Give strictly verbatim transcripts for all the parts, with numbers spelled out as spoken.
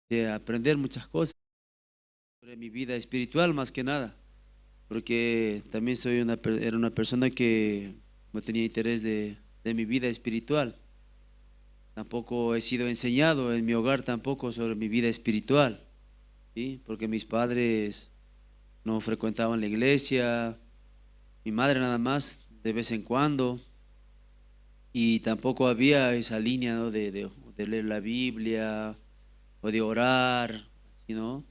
de aprender muchas cosas sobre mi vida espiritual, más que nada, porque también soy una, per- era una persona que no tenía interés de, de mi vida espiritual. Tampoco he sido enseñado en mi hogar tampoco sobre mi vida espiritual, ¿sí? Porque mis padres no frecuentaban la iglesia, mi madre nada más, de vez en cuando, y tampoco había esa línea, ¿no? de, de- de leer la Biblia o de orar, ¿sí, no?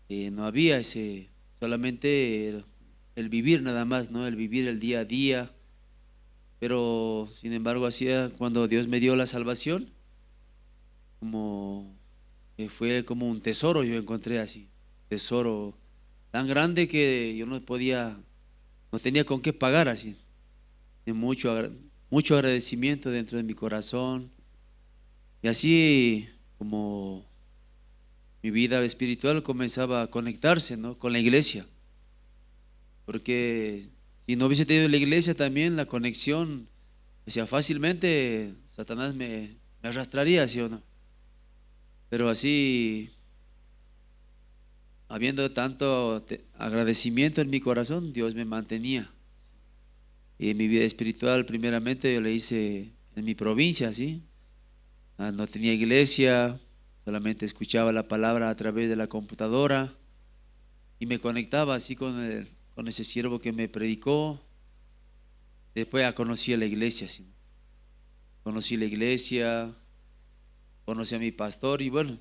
Eh, no había ese, solamente el, el vivir nada más, ¿no? El vivir el día a día. Pero, sin embargo, hacía, cuando Dios me dio la salvación, como que fue como un tesoro, yo encontré así, tesoro tan grande que yo no podía, no tenía con qué pagar así. De mucho, agra- mucho agradecimiento dentro de mi corazón. Y así como mi vida espiritual comenzaba a conectarse, ¿no? con la iglesia. Porque si no hubiese tenido la iglesia también, la conexión, o sea, fácilmente Satanás me, me arrastraría, ¿sí o no? Pero así, habiendo tanto te- agradecimiento en mi corazón, Dios me mantenía. Y mi vida espiritual, primeramente, yo la hice en mi provincia, ¿sí? Ah, no tenía iglesia, solamente escuchaba la palabra a través de la computadora y me conectaba así con el- con ese siervo que me predicó. Después ya conocí a la iglesia, ¿sí? Conocí la iglesia, conocí a mi pastor y bueno,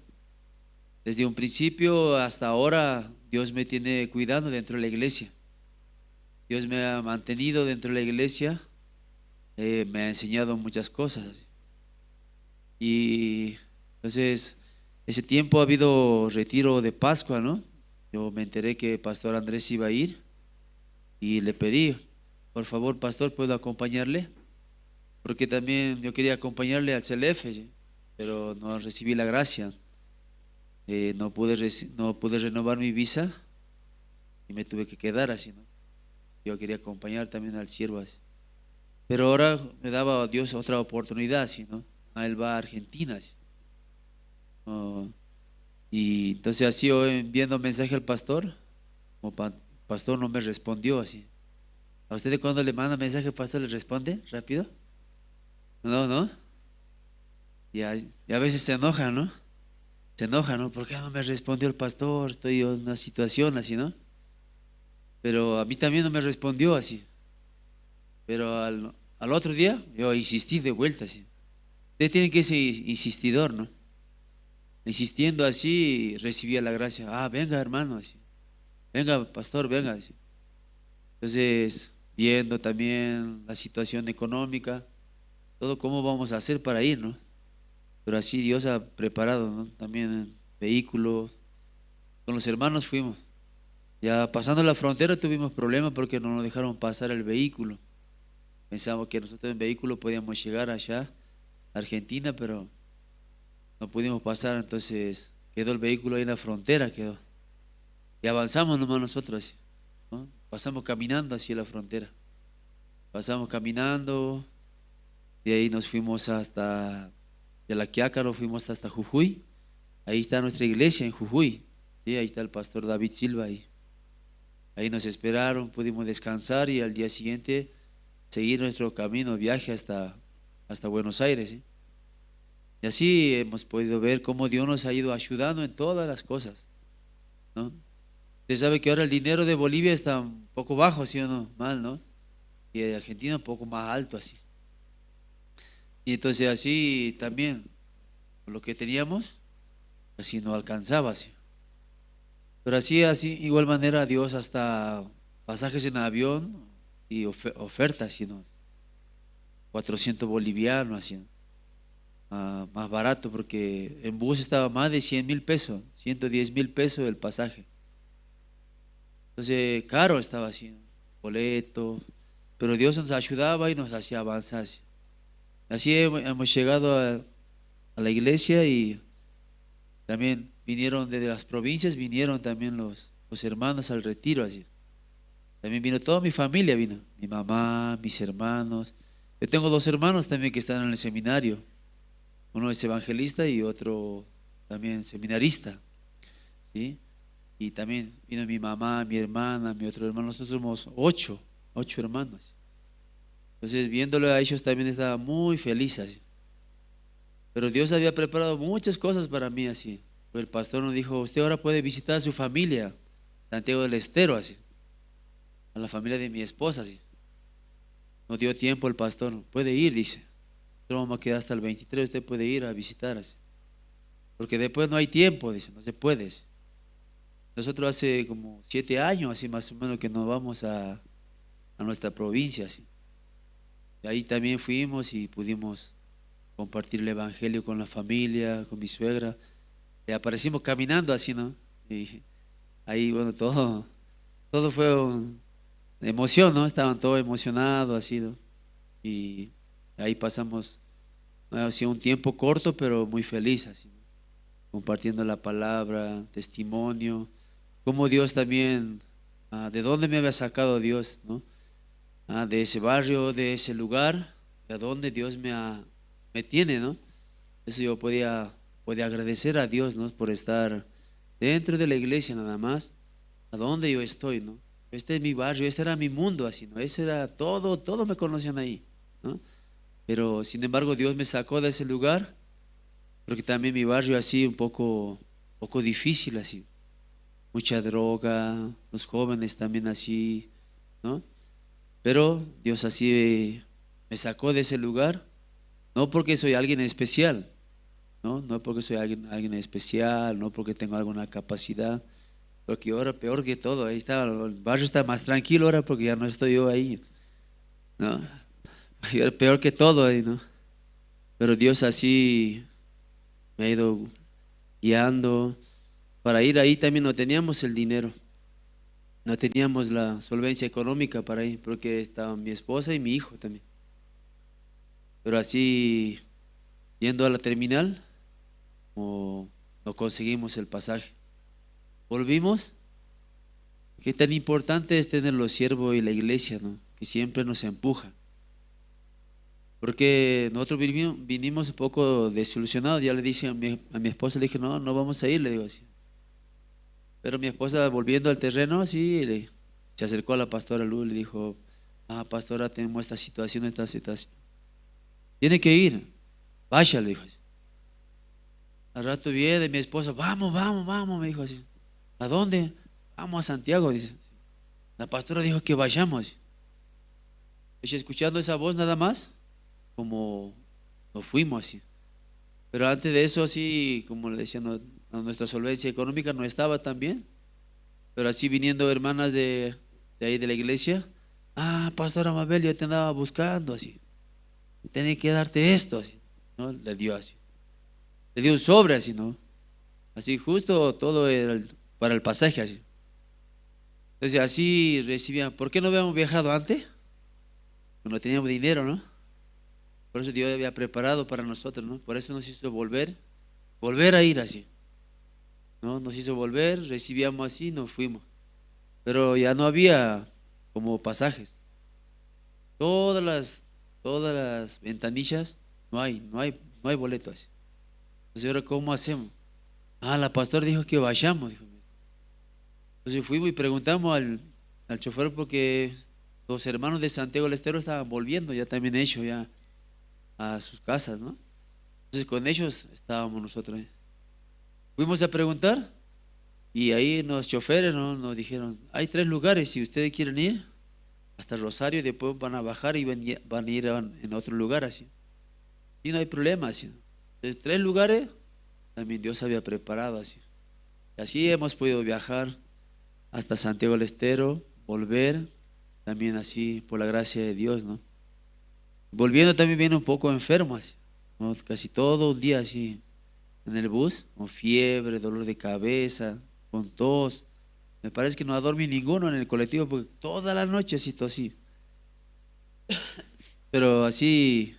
desde un principio hasta ahora Dios me tiene cuidando dentro de la iglesia. Dios me ha mantenido dentro de la iglesia, eh, me ha enseñado muchas cosas. Y entonces, ese tiempo ha habido retiro de Pascua, ¿no? Yo me enteré que Pastor Andrés iba a ir y le pedí, por favor, pastor, ¿puedo acompañarle? Porque también yo quería acompañarle al C L F, ¿sí? Pero no recibí la gracia. Eh, no pude reci- no pude renovar mi visa y me tuve que quedar así, ¿no? Yo quería acompañar también al siervo así. Pero ahora me daba Dios otra oportunidad, ¿sí, no? A él va a Argentina, ¿sí? Oh, y entonces así yo enviando mensaje al pastor, como pa- pastor no me respondió así. ¿A usted cuando le manda mensaje, pastor, le responde rápido? No, no. Y a, y a veces se enoja, ¿no? Se enoja, ¿no? ¿Por qué no me respondió el pastor? Estoy en una situación así, ¿no? Pero a mí también no me respondió así. Pero al, al otro día yo insistí de vuelta, así. Usted tiene que ser insistidor, ¿no? Insistiendo así, recibía la gracia. Ah, venga, hermano, así. Venga, pastor, venga, así. Entonces, viendo también la situación económica, todo cómo vamos a hacer para ir, ¿no? Pero así Dios ha preparado, ¿no? También vehículos. Con los hermanos fuimos. Ya pasando la frontera tuvimos problema porque no nos dejaron pasar el vehículo. Pensamos que nosotros en vehículo podíamos llegar allá, a Argentina, pero no pudimos pasar, entonces quedó el vehículo ahí en la frontera, quedó. Y avanzamos nomás nosotros así, ¿no? Pasamos caminando hacia la frontera. Pasamos caminando, de ahí nos fuimos hasta, de La Quiaca nos fuimos hasta Jujuy. Ahí está nuestra iglesia en Jujuy, ¿sí? Ahí está el pastor David Silva ahí. Ahí nos esperaron, pudimos descansar y al día siguiente seguir nuestro camino, viaje hasta, hasta Buenos Aires, ¿sí? Y así hemos podido ver cómo Dios nos ha ido ayudando en todas las cosas, ¿no? Usted sabe que ahora el dinero de Bolivia está un poco bajo, ¿sí o no? Mal, ¿no? Y de Argentina un poco más alto, así. Y entonces así también, lo que teníamos, así no alcanzaba, así. Pero así, así, igual manera Dios hasta pasajes en avión y ofe- ofertas, ¿sí, no? Cuatrocientos bolivianos, así, ah, más barato, porque en bus estaba más de cien mil pesos, ciento diez mil pesos el pasaje. Entonces, caro estaba así, boleto, pero Dios nos ayudaba y nos hacía avanzar. Así hemos, hemos llegado a, a la iglesia y también vinieron desde las provincias, vinieron también los, los hermanos al retiro, así. También vino toda mi familia, vino mi mamá, mis hermanos. Yo tengo dos hermanos también que están en el seminario. Uno es evangelista y otro también seminarista, ¿sí? Y también vino mi mamá, mi hermana, mi otro hermano, nosotros somos ocho, ocho hermanos. Entonces, viéndolo a ellos también estaba muy feliz así. Pero Dios había preparado muchas cosas para mí así. El pastor nos dijo, usted ahora puede visitar a su familia, Santiago del Estero, así. A la familia de mi esposa, así. No dio tiempo el pastor, puede ir, dice. Nosotros vamos a quedar hasta el veintitrés, usted puede ir a visitar, así. Porque después no hay tiempo, dice, no se puede, dice. Nosotros hace como siete años, así más o menos, que nos vamos a, a nuestra provincia, así. Y ahí también fuimos y pudimos compartir el evangelio con la familia, con mi suegra. Y aparecimos caminando así, ¿no? Y ahí, bueno, todo, todo fue un emoción, ¿no? Estaban todos emocionados, así, ¿no? Y ahí pasamos, ha sido un tiempo corto, pero muy feliz, así, ¿no? Compartiendo la palabra, testimonio, cómo Dios también, ah, de dónde me había sacado Dios, ¿no? Ah, de ese barrio, de ese lugar, de dónde Dios me, ha- me tiene, ¿no? Eso yo podía, podía agradecer a Dios, ¿no? Por estar dentro de la iglesia nada más, a donde yo estoy, ¿no? Este es mi barrio, este era mi mundo, así, ¿no? Ese era todo, todo me conocían ahí, ¿no? Pero sin embargo, Dios me sacó de ese lugar, porque también mi barrio así un poco, poco difícil, así. Mucha droga, los jóvenes también así, ¿no? Pero Dios así me sacó de ese lugar, no porque soy alguien especial, ¿no? No porque soy alguien, alguien especial, no porque tengo alguna capacidad, porque ahora peor que todo, ahí está, el barrio está más tranquilo ahora porque ya no estoy yo ahí, ¿no? Ahora peor que todo ahí, ¿no? Pero Dios así me ha ido guiando. Para ir ahí también no teníamos el dinero, no teníamos la solvencia económica para ir, porque estaban mi esposa y mi hijo también. Pero así, yendo a la terminal, no, no conseguimos el pasaje. Volvimos. Qué tan importante es tener los siervos y la iglesia, ¿no? Que siempre nos empuja. Porque nosotros vinimos, vinimos un poco desilusionados. Ya le dije a mi, a mi esposa, le dije, no, no vamos a ir, le digo así. Pero mi esposa, volviendo al terreno, así, le- se acercó a la pastora Luz, le dijo, ah, pastora, tenemos esta situación, esta situación. Tiene que ir, vaya, le dijo así. Al rato viene mi esposa, vamos, vamos, vamos, me dijo así. ¿A dónde? Vamos a Santiago, dice. La pastora dijo que vayamos. Y escuchando esa voz nada más, como nos fuimos así. Pero antes de eso, así, como le decía, no- no- nuestra solvencia económica no estaba tan bien. Pero así viniendo hermanas de, de ahí de la iglesia, ah, pastora Mabel, yo te andaba buscando así. Tenía que darte esto así, ¿no? Le dio así. Le dio un sobre así, ¿no? Así justo todo era el- para el pasaje así. Entonces así recibían. ¿Por qué no habíamos viajado antes? No teníamos dinero, ¿no? Por eso Dios había preparado para nosotros, ¿no? Por eso nos hizo volver, volver a ir así, ¿no? Nos hizo volver, recibíamos así, nos fuimos. Pero ya no había como pasajes. Todas las, todas las ventanillas, no hay, no hay, no hay boleto así. Entonces, ¿ahora cómo hacemos? Ah, la pastora dijo que vayamos, dijo. Entonces fuimos y preguntamos al, al chofer porque los hermanos de Santiago del Estero estaban volviendo, ya también hecho ya a sus casas, ¿no? Entonces con ellos estábamos nosotros, ¿eh? Fuimos a preguntar y ahí los choferes, ¿no? Nos dijeron, hay tres lugares, si ustedes quieren ir hasta Rosario, después van a bajar y van, van a ir a- en otro lugar, así. Y no hay problema, así. Entonces, tres lugares también Dios había preparado, así. Y así hemos podido viajar hasta Santiago del Estero, volver, también así por la gracia de Dios, ¿no? Volviendo también viene un poco enfermo, así, ¿no? Casi todo un día así en el bus, con fiebre, dolor de cabeza, con tos. Me parece que no ha dormido ninguno en el colectivo porque toda la noche así tosí. Pero así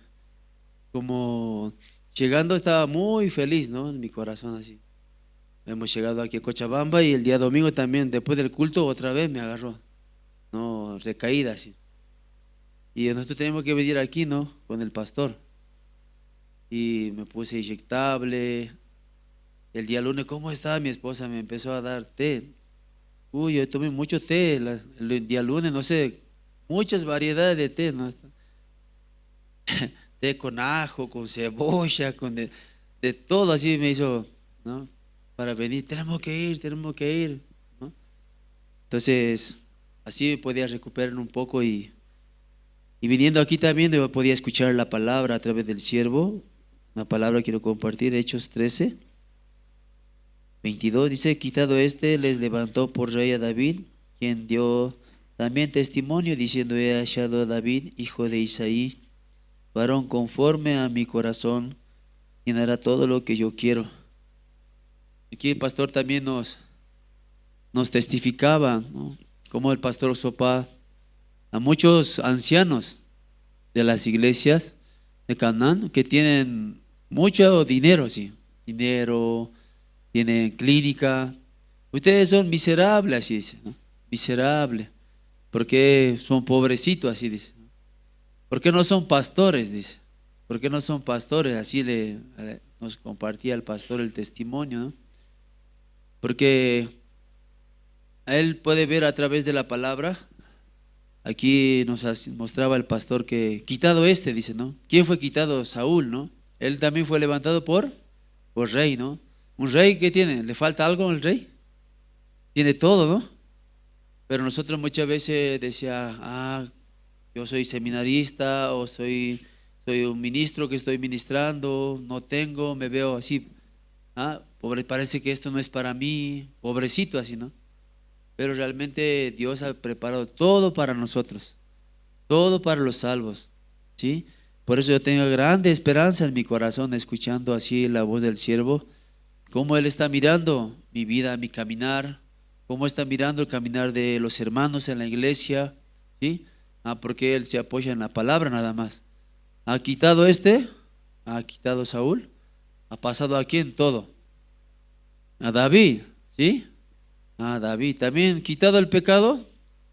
como llegando estaba muy feliz, ¿no? En mi corazón así. Hemos llegado aquí a Cochabamba y el día domingo también, después del culto, otra vez me agarró, ¿no? Recaída así. Y nosotros tenemos que venir aquí, ¿no? Con el pastor. Y me puse inyectable, El día lunes, ¿cómo está? Mi esposa me empezó a dar té. Uy, yo tomé mucho té la- el día lunes, no sé, muchas variedades de té, ¿no? Té con ajo, con cebolla, con de, de todo así me hizo, ¿no? Para venir, tenemos que ir, tenemos que ir, ¿no? Entonces, así podía recuperar un poco y, y viniendo aquí también yo podía escuchar la palabra a través del siervo. Una palabra quiero compartir, Hechos trece, veintidós dice: "Quitado este, les levantó por rey a David, quien dio también testimonio, diciendo: He hallado a David, hijo de Isaí, varón conforme a mi corazón, quien hará todo lo que yo quiero". Aquí el pastor también nos, nos testificaba, ¿no? Como el pastor Sopa, a muchos ancianos de las iglesias de Canaán que tienen mucho dinero, sí, dinero, tienen clínica. Ustedes son miserables, así dice, ¿no? Miserable, porque son pobrecitos, así dice. ¿Por qué no son pastores? Dice. ¿Por qué no son pastores? Así le, eh, nos compartía el pastor el testimonio, ¿no? Porque a él puede ver a través de la palabra. Aquí nos as- mostraba el pastor que quitado este, dice, ¿no? ¿Quién fue quitado? Saúl, ¿no? Él también fue levantado por, por rey, ¿no? Un rey, ¿qué tiene? ¿Le falta algo al rey? Tiene todo, ¿no? Pero nosotros muchas veces decía, ah, yo soy seminarista o soy, soy un ministro que estoy ministrando, no tengo, me veo así, ah, pobre, parece que esto no es para mí, pobrecito así, ¿no? Pero realmente Dios ha preparado todo para nosotros, todo para los salvos, ¿sí? Por eso yo tengo grande esperanza en mi corazón escuchando así la voz del siervo, cómo él está mirando mi vida, mi caminar, cómo está mirando el caminar de los hermanos en la iglesia, ¿sí? Ah, porque él se apoya en la palabra nada más. Ha quitado este, ha quitado Saúl, ha pasado aquí en todo. A David, ¿sí? A David. También quitado el pecado,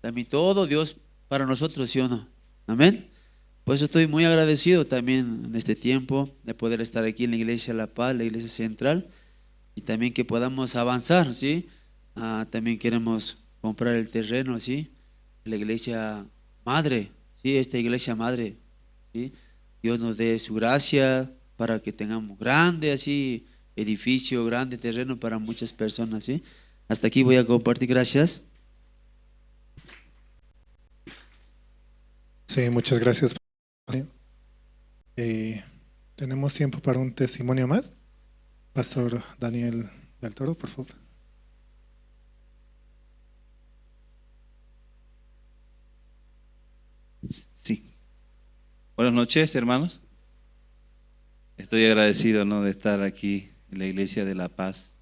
también todo Dios para nosotros, ¿sí o no? Amén. Por eso estoy muy agradecido también en este tiempo de poder estar aquí en la iglesia La Paz, la iglesia central, y también que podamos avanzar, ¿sí? Ah, también queremos comprar el terreno, ¿sí? La iglesia madre, ¿sí? Esta iglesia madre, ¿sí? Dios nos dé su gracia para que tengamos grande así edificio, grande terreno para muchas personas, ¿sí? Hasta aquí voy a compartir, gracias. Sí, muchas gracias. Eh, ¿tenemos tiempo para un testimonio más? Pastor Daniel del Toro, por favor. Sí. Buenas noches, hermanos. Estoy agradecido, ¿no?, de estar aquí en la iglesia de La Paz.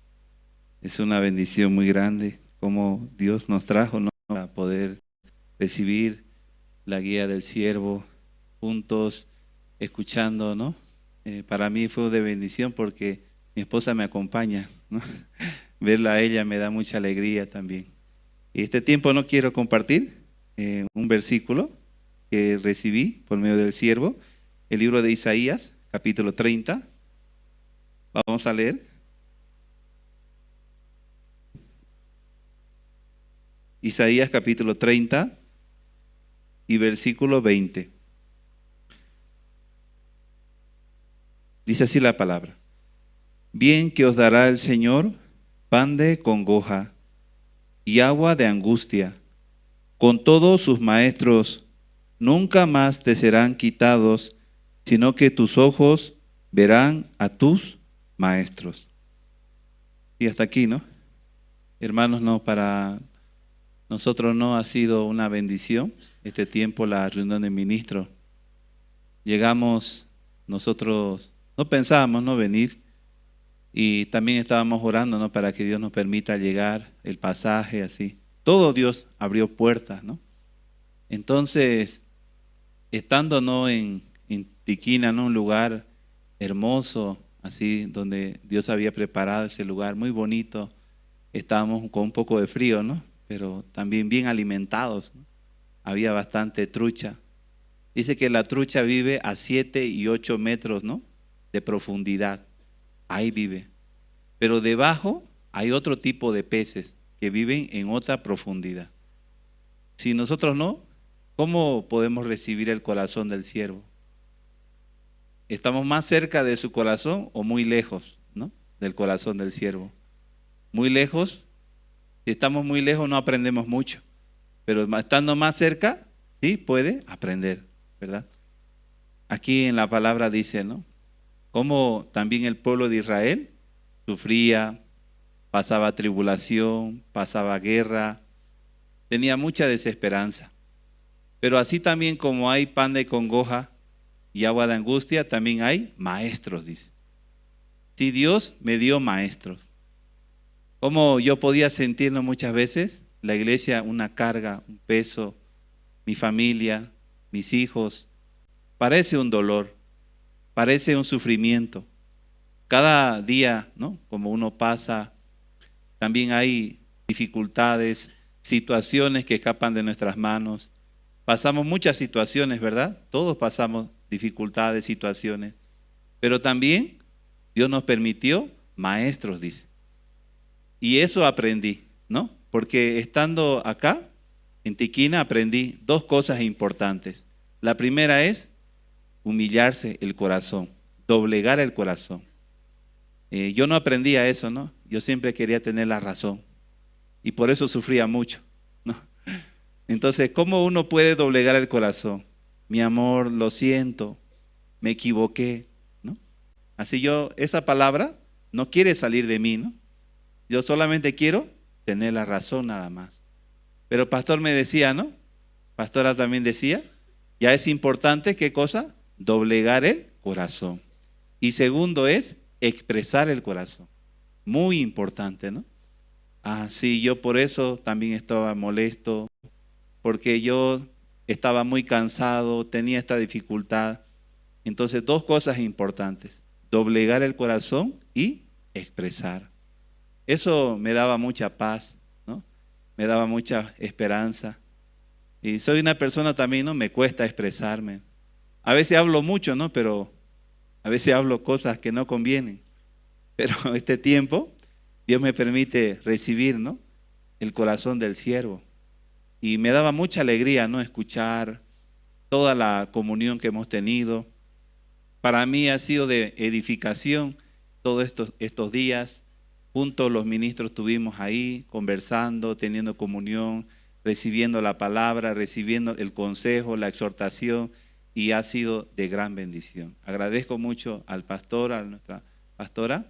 Es una bendición muy grande cómo Dios nos trajo, ¿no?, para poder recibir la guía del siervo, juntos escuchando, ¿no? Eh, para mí fue de bendición porque mi esposa me acompaña, ¿no? Verla a ella me da mucha alegría también. Y este tiempo no quiero compartir eh, un versículo que recibí por medio del siervo, el libro de Isaías, capítulo treinta. Vamos a leer. Isaías capítulo treinta y versículo veinte. Dice así la palabra: Bien que os dará el Señor pan de congoja y agua de angustia. Con todo, sus maestros nunca más te serán quitados, sino que tus ojos verán a tus maestros. Y hasta aquí, ¿no? Hermanos, no, para nosotros no ha sido una bendición este tiempo la reunión de ministros. Llegamos, nosotros no pensábamos no venir y también estábamos orando, ¿no?, para que Dios nos permita llegar, el pasaje, así. Todo Dios abrió puertas, ¿no? Entonces, estando, ¿no?, en, en Tiquina, ¿no?, un lugar hermoso, así, donde Dios había preparado ese lugar muy bonito, estábamos con un poco de frío, ¿no? Pero también bien alimentados, ¿no? Había bastante trucha. Dice que la trucha vive a siete y ocho metros, ¿no?, de profundidad. Ahí vive. Pero debajo hay otro tipo de peces que viven en otra profundidad. Si nosotros no, ¿cómo podemos recibir el corazón del siervo? ¿Estamos más cerca de su corazón o muy lejos, ¿no? Del corazón del siervo. Muy lejos, si estamos muy lejos no aprendemos mucho, pero ma- estando más cerca, sí puede aprender, ¿verdad? Aquí en la palabra dice, ¿no? Cómo también el pueblo de Israel sufría, pasaba tribulación, pasaba guerra, tenía mucha desesperanza. Pero así también como hay pan de congoja y agua de angustia, también hay maestros, dice. Si Dios me dio maestros. Como yo podía sentirnos muchas veces, la iglesia una carga, un peso, mi familia, mis hijos, parece un dolor, parece un sufrimiento. Cada día, ¿no? Como uno pasa, también hay dificultades, situaciones que escapan de nuestras manos. Pasamos muchas situaciones, ¿verdad? Todos pasamos dificultades, situaciones. Pero también Dios nos permitió maestros, dice. Y eso aprendí, ¿no? Porque estando acá, en Tiquina, aprendí dos cosas importantes. La primera es humillarse el corazón, doblegar el corazón. Eh, yo no aprendí a eso, ¿no? Yo siempre quería tener la razón. Y por eso sufría mucho, ¿no? Entonces, ¿cómo uno puede doblegar el corazón? Mi amor, lo siento, me equivoqué, ¿no? Así yo, esa palabra no quiere salir de mí, ¿no? Yo solamente quiero tener la razón nada más. Pero pastor me decía, ¿no? Pastora también decía, ya es importante, ¿qué cosa? Doblegar el corazón. Y segundo es expresar el corazón. Muy importante, ¿no? Ah, sí, yo por eso también estaba molesto, porque yo estaba muy cansado, tenía esta dificultad. Entonces, dos cosas importantes, doblegar el corazón y expresar. Eso me daba mucha paz, ¿no? Me daba mucha esperanza. Y soy una persona también, ¿no? Me cuesta expresarme. A veces hablo mucho, ¿no? Pero a veces hablo cosas que no convienen. Pero este tiempo, Dios me permite recibir, ¿no? El corazón del siervo. Y me daba mucha alegría, ¿no? Escuchar toda la comunión que hemos tenido. Para mí ha sido de edificación todos estos, estos días. Juntos los ministros estuvimos ahí conversando, teniendo comunión, recibiendo la palabra, recibiendo el consejo, la exhortación, y ha sido de gran bendición. Agradezco mucho al pastor, a nuestra pastora,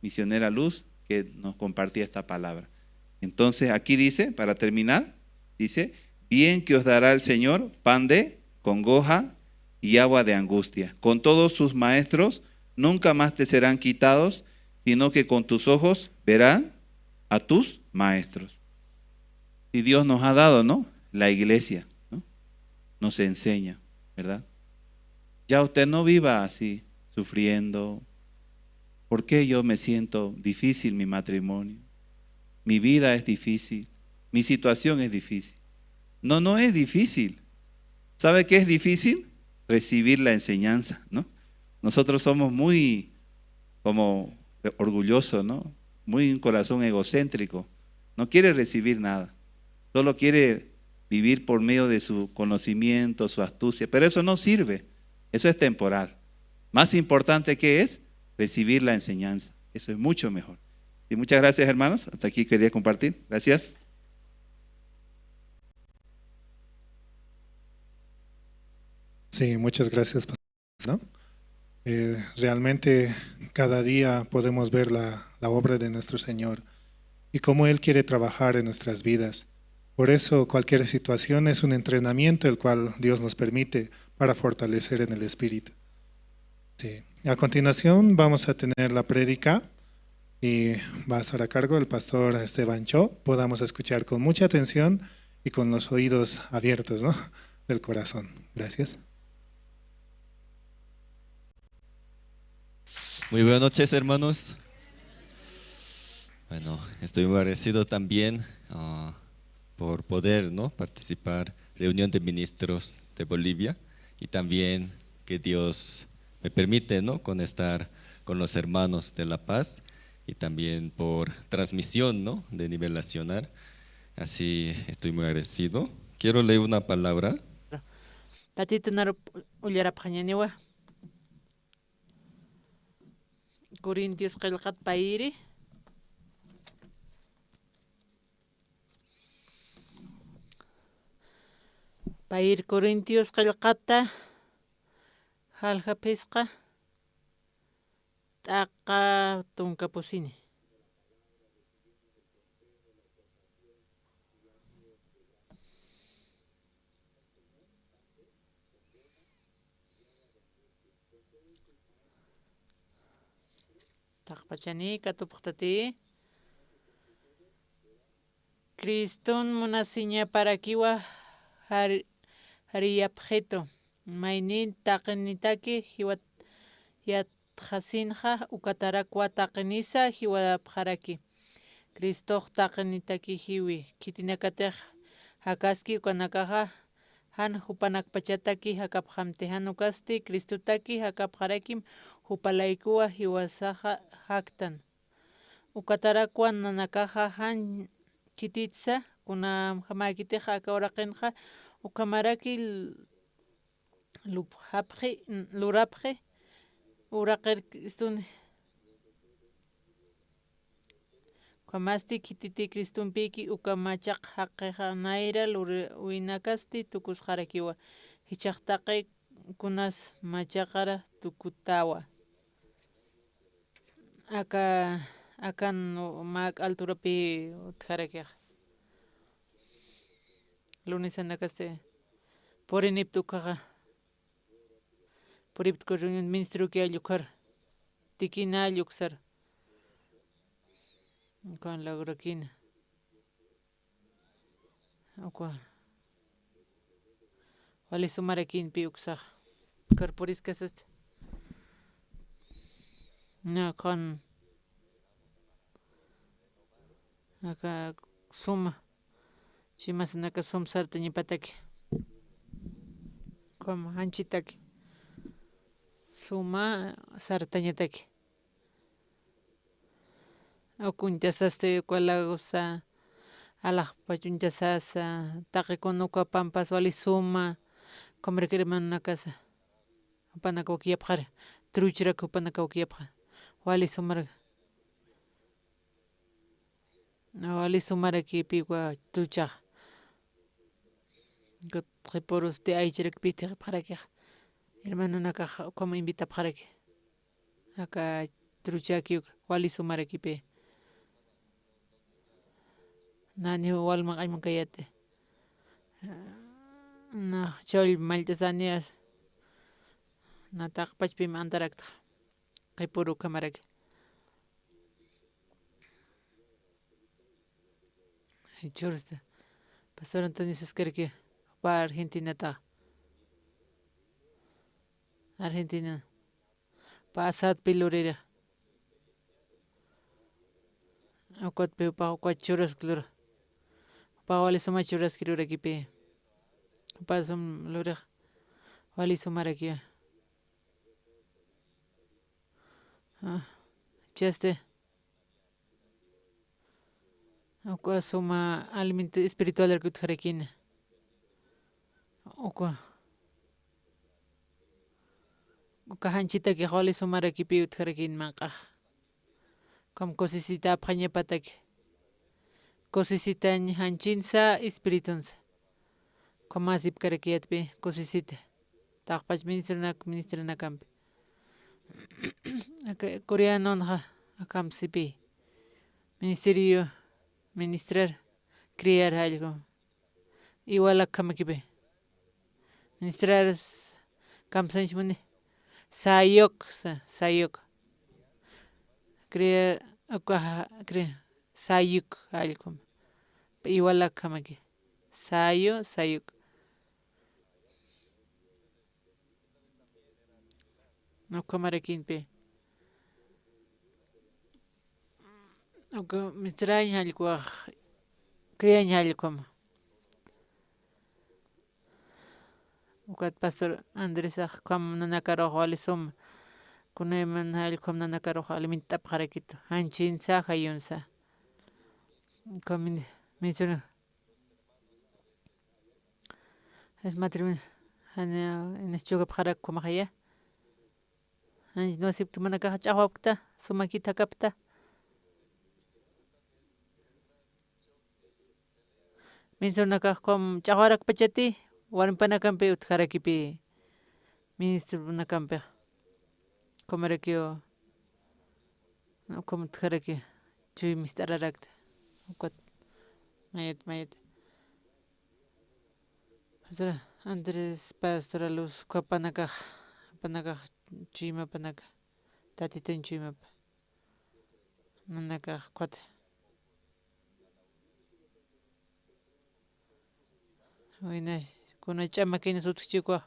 misionera Luz, que nos compartía esta palabra. Entonces, aquí dice, para terminar, dice, bien que os dará el Señor pan de congoja y agua de angustia. Con todos sus maestros nunca más te serán quitados, sino que con tus ojos verán a tus maestros. Y Dios nos ha dado, ¿no? La iglesia, ¿no? Nos enseña, ¿verdad? Ya usted no viva así, sufriendo. ¿Por qué yo me siento difícil mi matrimonio? Mi vida es difícil, mi situación es difícil. No, no es difícil. ¿Sabe qué es difícil? Recibir la enseñanza, ¿no? Nosotros somos muy como orgullosos, ¿no? Muy un corazón egocéntrico. No quiere recibir nada. Solo quiere vivir por medio de su conocimiento, su astucia. Pero eso no sirve. Eso es temporal. Más importante que es recibir la enseñanza. Eso es mucho mejor. Y muchas gracias, hermanos. Hasta aquí quería compartir. Gracias. Sí, muchas gracias, pastor. ¿No? Eh, realmente cada día podemos ver la, la obra de nuestro Señor y cómo Él quiere trabajar en nuestras vidas. Por eso cualquier situación es un entrenamiento el cual Dios nos permite para fortalecer en el espíritu. Sí. A continuación vamos a tener la prédica y va a estar a cargo el pastor Esteban Cho. Podamos escuchar con mucha atención y con los oídos abiertos, ¿no? Del corazón. Gracias. Muy buenas noches, hermanos. Bueno, estoy muy agradecido también ah, por poder, ¿no? Participar reunión de ministros de Bolivia y también que Dios me permite, ¿no? Conectar con los hermanos de La Paz y también por transmisión, ¿no? De nivel nacional. Así estoy muy agradecido. Quiero leer una palabra. Tatitunar ullarapxañaniwa. Corintios qillqat payri. Payri Corintios qillqata jalja phisqa t'aqa tunka pusini. Taqpachani katupxtati. Criston munasiñaparakiwa jar-, jariyapxitu. Maynin taqinitaki jiwat-, yatxasinxa ukatarakwa taqinisa jiwapxaraki. Cristox taqinitaki jiwi, khitinakatix jakaski ukanakaxa jan jupanakpachataki jakapxamti, jan ukasti Cristotaki jakapxarakim jupalaykuwa jiwasaxa jaktan. Ukatarakwa nanakaxa jan khititsa, kunjamäkitix aka uraqinxa ukhamaraki l-, lupxapxi, lurapxi, uraqirkistuni. Ukhamasti khititi Cristompïki uka machaq jaqixa nayra lurïwinakasti tukusxarakiwa, jichhax taqi kunas machaqara tukutawa. Aka, akan mä k'alturapï utjarakixa. Lunesanakasti purinipta ukaxa. Puripta uka reunión ministroki allukar. Tikina allukasar. Ukan lagrakina. Uka. Wali sumarakinpi uksax. Corporiskasasti. Na, ukan. Aka suma. Chimasanaka sum sartañapataki. Ukham janchitaki. Suma sartañataki. Uka uñtasasti, uka lagosa, alaxpach uñtasasa, taqi kun uka pampas wali suma, ukhamaraki hermanonakasa. Jupanaka wakyapxara, truchrak jupanaka wakyapxara. Wali sumarak. Wali sumarakipiwa truchax. Qhipurusti aycharakpi thiqipxarakix. Hermanonakax ukham invitapxaraki. Aka truchaki wali sumarakipi. Nani wal maq'añ mankayati. Na chawll mallt'asani as. Na taqpachpim antaraktxa. Qhipuru ukhamaraki. Churasta. Pastor Antonio Saskarki, jupa Argentinata. Argentina. Pasatpi lurira. Ukatpi jupa, jupa churask lura. Jupa wali suma churaski lurakipi. Jupa sum lurix wali sumaraki. Ah, chasti. Uka suma alimento espiritualraki utjarakina. Uka, uka janchitakix wali sumarakipi utjarakina manq'ax. Ukham kusisita apxañapataki. Kusisitañ janchinsa, espiritunsa. Ukhamasipkarakiyatpi kusisita. Taqpach ministronak, ministranakampi. Aka coreanonxa akham sipi. Ministerio, ministrar, criar jallku. Igual akhamakipi. Ministrar s-, kamsañch muni. Sayuk, sa-, sayuk. Criar, ukaxa, criar, sayuk jallkum. Igual akhamaki. Sayu, sayuk. Ukhamarakinpi. Uka ministrañ jallkuwax, criañ jallkuma. Ukat pastor Andresax ukham nanakarux wali suma. Kunayman jallkum nanakarux aliment'apxarakitu, janchinsa, jayunsa. Ukham min-, menciona. Es matrimonio, jani, inas chukapxarak ukhamaxaya. Janch no acepto manakax ch'axwapkta, sumakit jakapta. Mencionanakax ukham ch'axwarakpachati, warmipanakampi utjarakipï, ministronakampixa. Ukhamarakiw, ukham utjaraki, chuymist'ararakta. Ukat, mayat, mayat. Pastora Andrés, Pastora Luz, ukhapanakax, apanakax chuymapanaka, Tatitun chuymapa. Nanakax ukhata. Wayna, kuna ch'amakinas utjchi ukwa,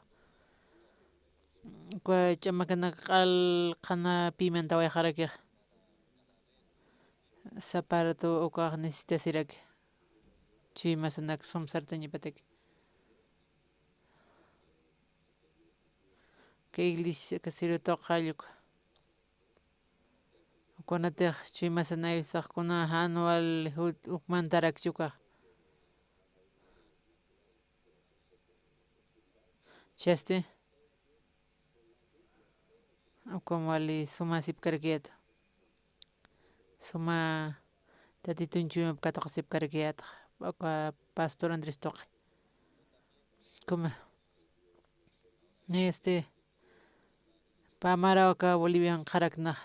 ukwa ch'amakanak q'al qhanapï mantawayxarakix. Sapa ratu ukax necesitasiraki. Chuymasanak sum sartañapataki. Kay iglesia kasirutux jallku. Kunatix chuymasanayusax kuna jan wal jut-, ukmantarakchi ukax. Chasti, ukham wali suma sipkarakiyät. Suma Tatitun chuymap katuqasipkarakiyät. Uka Pastor Andrés tuqi. Ukhama. Este, pä maraw aka Bolivian qharakna,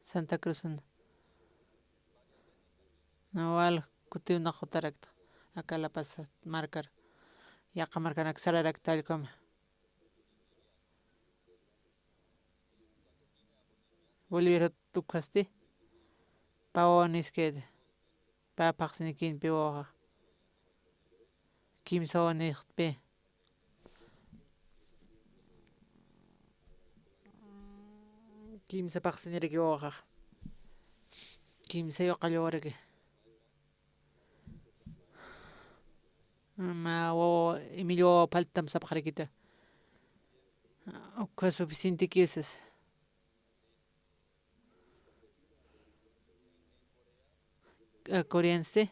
Santa Cruz na. Na wal kutiw naqutarakta. Aka La Paz markar. Yaqha markanak sararakta allkuma. Bolivia tukhasti. Pä wawan iskayta. Pä phaxsinikinpi wawaxa. Kimsa wawanïxtpi. Kimsa phaxsiniraki wawaxa. Kimsa yuqalla wawaraki. Mä wawa, Emilio wawa faltam sapxarakita. Ukkha suficiente kiwsas. A, coreansti.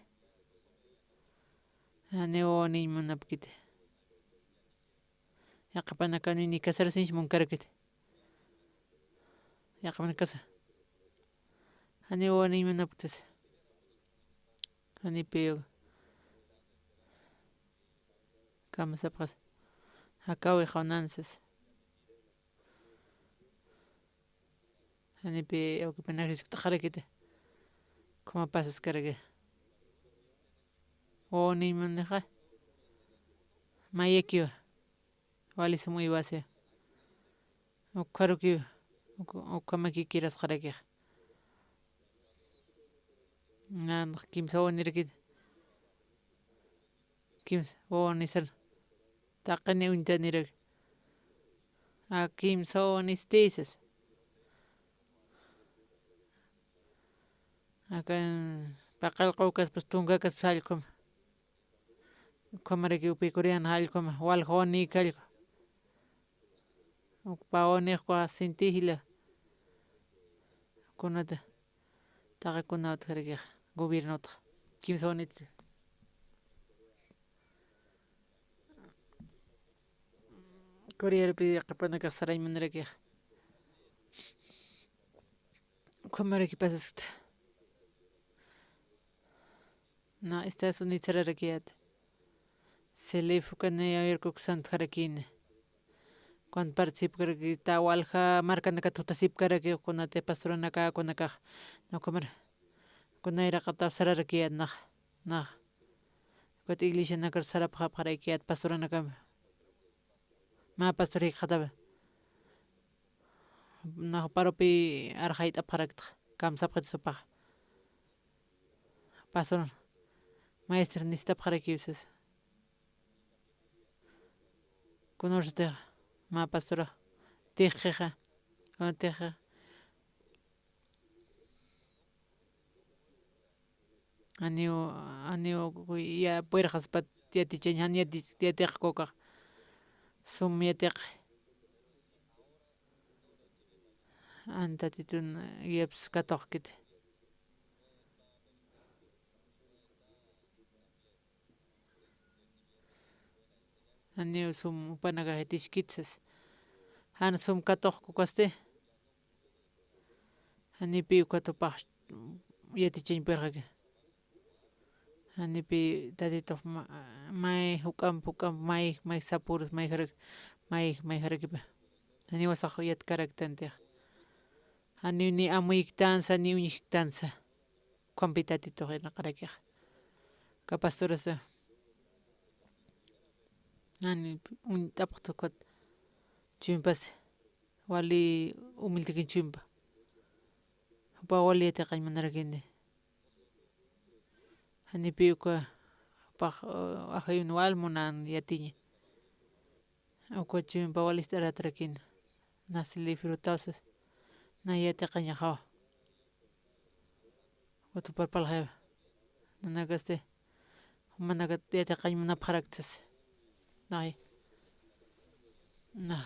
Janiw wawaniñ munapkiti. Yaqhipanakaniw ni casarasiñch munkarakiti. Yaqhipanakasa. Janiw wawaniñ munapktis. Janipiw. Kamsapxas. Jakawi jawnansas. Janipi awkipanakis t'aqharakiti. Ukhama pasaskaraki. Wawaniñ munixa. Mayakiwa. Wali sum uywasi. Ukharukiw. Uk-, ukhamaki kirasxarakixa. Nan kimsa wawanirakiti. Kimsa wawanisar. Taqini uñtanirak. A, kimsa wawanisti sas. Akan paqallqu kaspas tunka kaspas jallkum. Ukhamaraki upi coreana jallkum. Walja wawanïkallku. Uk pä wawanïxku sinti jila. Kunata. Taqi kuna utjarakixa, gobiernota. Kimsa wawaniti. Corearupi yaqhipanakax sarañ munarakixa. Ukhamaraki pasaskta. Na Estados Unidos sararakiyät. Selif uka Nueva York uksan utjarakïna. Cuando participkarakïta walja markanakat jutasipkaraki kunatï pastoranaka kunakax. Na ukhamar. Kunayraqataw sararakiyät nax. Nax. Ukat iglesianakar sarapxapxaraykiyät pastoranakam. Mä pastor jikxatapa. Na juparupi arxayt'apxaraktxa, kamsapxit supaxa. Pastor, maestro, necesitapxarakiw sas. Kunurstixa, mä pastora, tixqixa, kuna tixqixa. Janiw, janiw ya puyrxaspat yatichañ, jan yati-, yatiqku ukax. Sum yatiqi. Jan Tatitun, eh, yaps katuqkiti. Janiw sum jupanakax yatichkiti sas. Jan sum katuqku ukasti. Janipi ukat jupax yatichañ purxaki. Janipi Tatitux ma-, may juk'amp, juk'amp may, may sapürus, may jarak, may, may jarakipa. Janiw sax yatkaraktanti. Janiw ni amuyiktansa, ni uñjktansa. Ukhampi Tatitux irnaqarakixa. Uka pastorasa. Jani uñt'apxta ukat. Chuympas wali humildekin chuympa. Jupa wali yatiqañ munarakini. Janipi uka jupax, uh, ajayun wal munan yatiña. Uka chuympa wali ist'aratrakini. Nasi lifrutaw sas. Na yatiqañaxawa. Ukat jupar parlxaywa. Nanakasti. Jumanakat yatiqañ munapxarakta sas. Naxi. Na.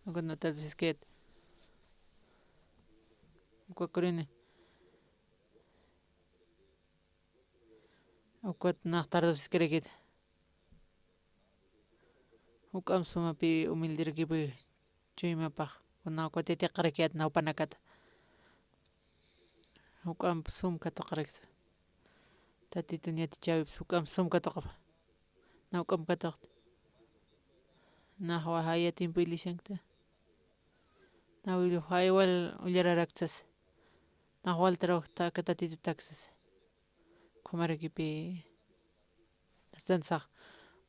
Ukat na traduciskit. Uka kurini. Ukat nax traduciskarakit. Juk'amp sumapi humilderakipi chuymapax. Kuna ukat yatiqarakiyät na jupanakata. Juk'amp sum katuqaraksa. Tatitun yatichäwipsa juk'amp sum katuqapa. Na juk'amp katuqta. Nax wali jaya tiempo ilishankta. Na wali jaya wal ullararaksas. Nax wal trabajta aka Tatitutak sas. Ukhamarakipi. Nasansax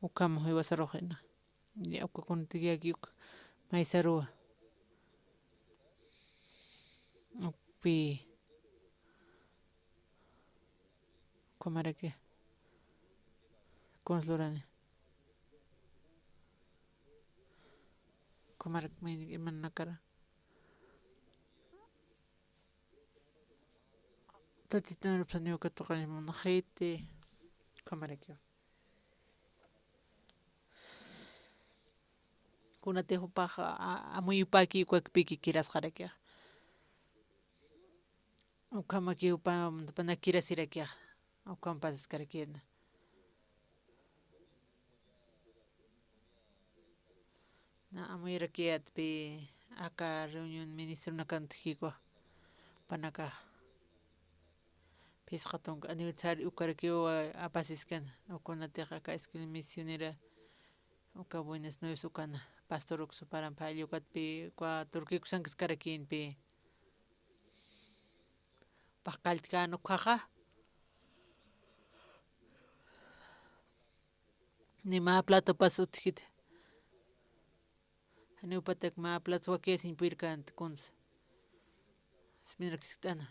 ukham jiwasarux ina. Ya, uka kunatix yaki uk maysaruwa. Ukpi. Ukhamaraki. Kuns lurani. Ukhamarak mayni imanakara. Tatitun arupsaniw katuqañ munxiti, ukhamarakiw. Kunatix jupax a-, a-, amuyupaki ukakpiki kirasxarakixa. Ukhamaki jupa, jupanak kirasirakixa. Ukham pasaskarakina. Na amuyrakiyätpi aka reunión ministronakan utjkikwa jupanakax. Phisqa tunka aniversari ukarakiw apasiskan, ukunatix aka escuela misionera, uka Buenas Nuevas ukana, pastor uksuparan phalli ukatpi, uka turquikusankaskarakïnpi. Paqalltkän ukhaxa. Ni mä platopas utjkiti. Janiw jupatak mä platos wakiyasiñ purirkänti kunsa. Sipinirakskt'ana,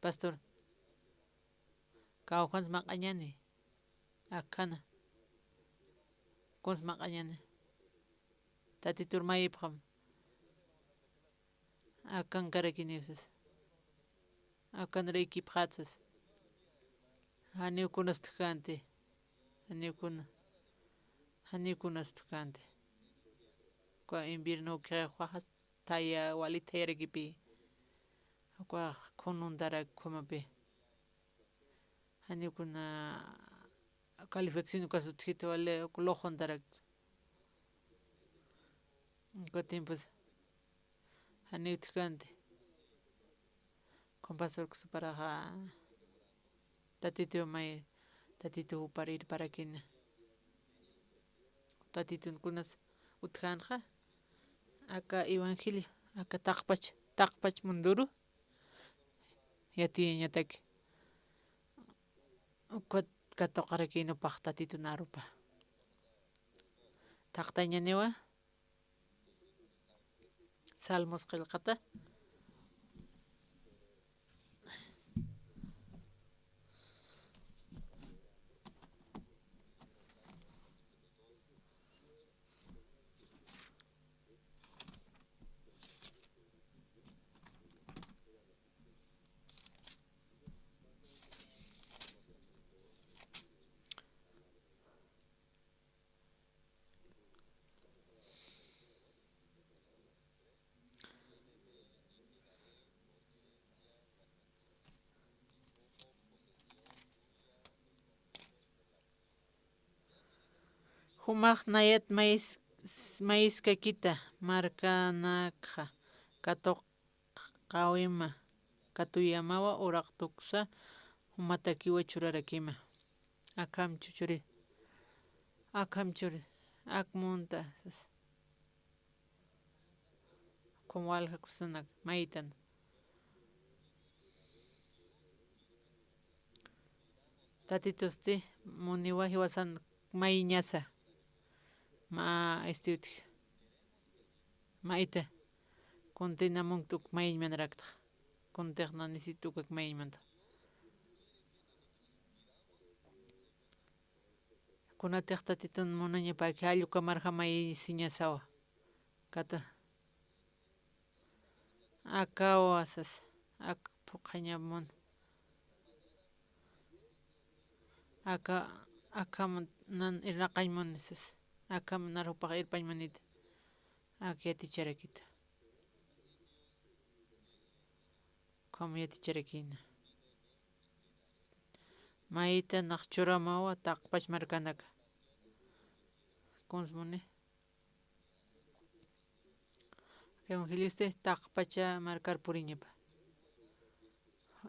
pastor. Kawkhans maq'añäni. Akhana. Kunsa maq'añäni. Tatitur mayipxam. Akankarakiniw sas. Akanraykipxät sas. Janiw kunas utjkänti. Janiw kuna. Janiw kunas utjkänti. Uka invierno ukxi juxas thaya, wali thayarakipï. Uka khununtarak ukhamapi. Janiw kuna calefacción ukas utjkiti wali, uka luxuntarak. Uka tiempos janiw utjkänti. Ukham pastor uksuparaxa Tatituw may, Tatituw jupar irparakina. Tatitun kunas utjänxa, aka evangelio, aka taqpach, taqpach munduru yatiyañataki. Ukat katuqarakïn jupax Tatitun arupa. Taqtañäniwa. Salmos qillqata. Jumax nayat mayis-, mayiskakita, markanakxa katuqawima, katuyamawa, uraq tuksa, jumatakiwa churarakima. Akham chuchuri, akham churi, ak munta, sas. Como walja kusanak, mayitan. Tatitusti muniwa jiwasan mayiñasa. Ma, este, utji. Mayta. Kuntï namunkta uk mayiñmanarakta. Kuntix na necesito uk mayiñmanta. Kunatix Tatitun munañapaki jall uka marja mayisiñasawa. Kata. Akawa sas, ak phuqhañamun. Aka, akham nan irnaqañ muni sas. Akham nar jupax irpañ munita. Ak yaticharakita. Ukham yaticharakïna. Mayta nax churamawa taqpach markanaka. Kuns muni. Evangeliosti taqpacha markar puriñapa.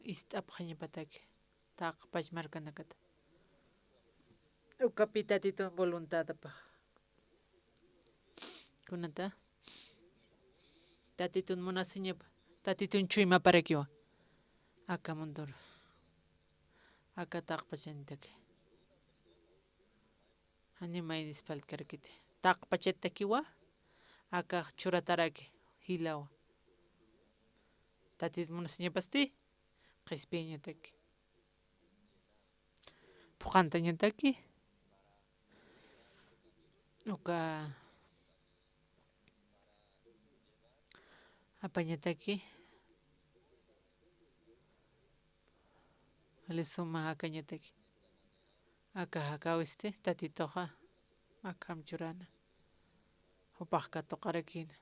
Ist'apxañapataki. Taqpach markanakata. Ukapi Tatitun voluntadapa. Kunata. Tatitun munasiñapa. Tatitun chuymaparakiwa. Aka mundur. Aka taqpachanitaki. Jani maynis faltkarakiti. Taqpachatakiwa, aka churataraki, jilawa. Tatit munasiñapasti, qhispiyañataki. Phuqhantañataki. Uka apañataki. Jali suma jakañataki. Aka jakawisti, Tatituxa akham churana. Jupax katuqarakïna.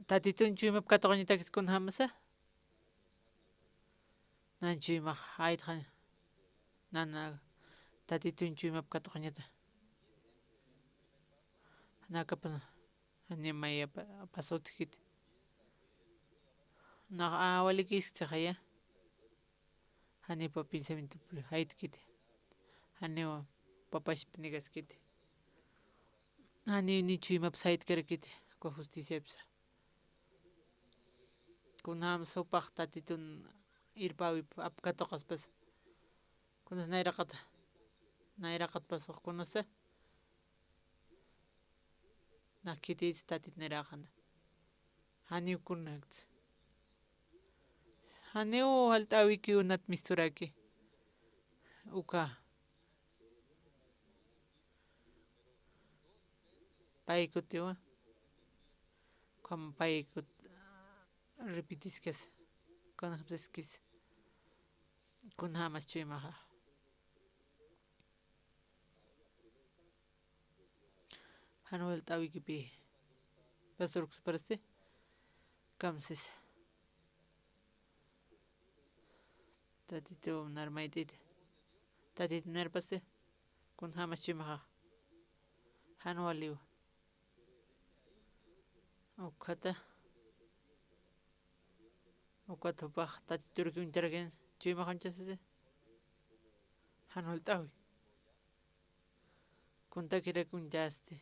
Tatitun chuymap katuqañatakis kunjamasa. Nan chuymax jaytxa. Nana Tatitun chuymap katuqañata. Nakapa, jani maya pa-, pasutjkiti. Nax awalikïskchixaya. Janiw pä pensamientopi jaytkiti. Janiw pä pachpa negaskiti. Janiw ni chuymap saytkarakiti. Uka justiciapsa. Kunjams jupax Tatitun irpäwip ap katuqaspas. Kunas nayraqata. Nayraqatpas kunasa. Nax khitïtsa Tatit nayraxana. Janiw kunakts. Janiw jalt'äwikiw nat misturaki. Uka. Paykutiwa. Ukham paykut repetiskis. Kunjamsaskis. Kunjamas chuymaxa. Jan walt'äwikipi. Pastor José parece. Kamsis. Tatitu narmayt'iti. Tatitu narpasi. Kunjamas chuymaxa. Jan waliw. Ukhata. Ukat jupax Tatiturak uñtarakin. Chuymax uñchasisi. Jan walt'äwi. Kuntakirak uñtasti.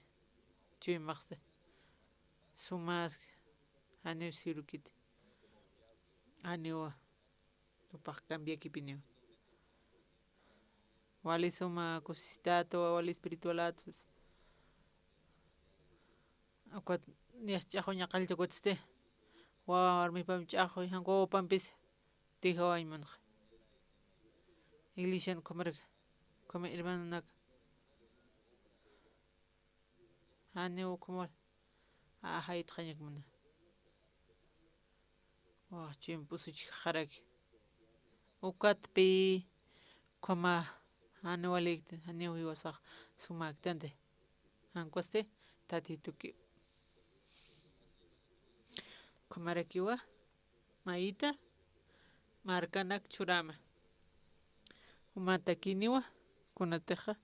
Chuymaxsti. Sumaski. Janiw sirukiti. Janiwa. Jupax cambiakipiniw. Wali suma kusistatu, wali espiritualatu. Ukat niyax ch'axuña qalltakutsti. Wawa warmipam ch'axuy, jan wawapampis. Tijawañ munxa. Iglesian ukhamaraki, ukhama hermanonaka. Janiw ukhamar. Ajaytxañak muna. Wax chuyma pusuchixaraki. Ukatpi, ukhama, janiw walikti, janiw jiwasax sumaktanti. Jan ukhasti, Tatituki. Ukhamarakiwa. Mayita, markanak churama. Jumatakiniwa, kunatixa,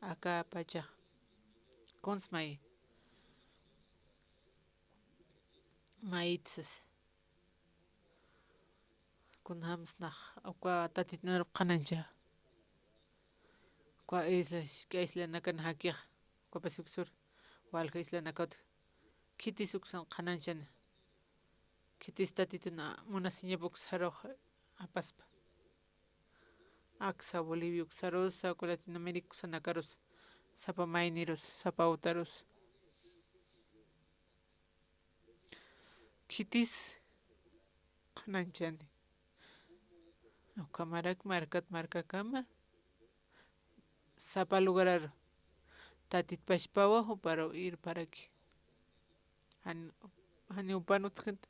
Aka pacha. Kuns may. Maytsas. Kunjams nax, uka Tatitun arup qhanañcha. Uka isla, isk'a islanakan jakix, uka Pacífico Sur, walja islanakawt. Khitis uksan qhanañchan. Khitis Tatitun munasiñap uksa sarux apaspa. Aksa Bolivia uksarus, uka Latinoamérica uksanakarus, sapa maynirus, sapa utarus. Khitis qhanañchani. Ukhamarak markat markakama, sapa lugararu Tatit pachpawa juparu irparaki. Jan, janiw pan utjkänti,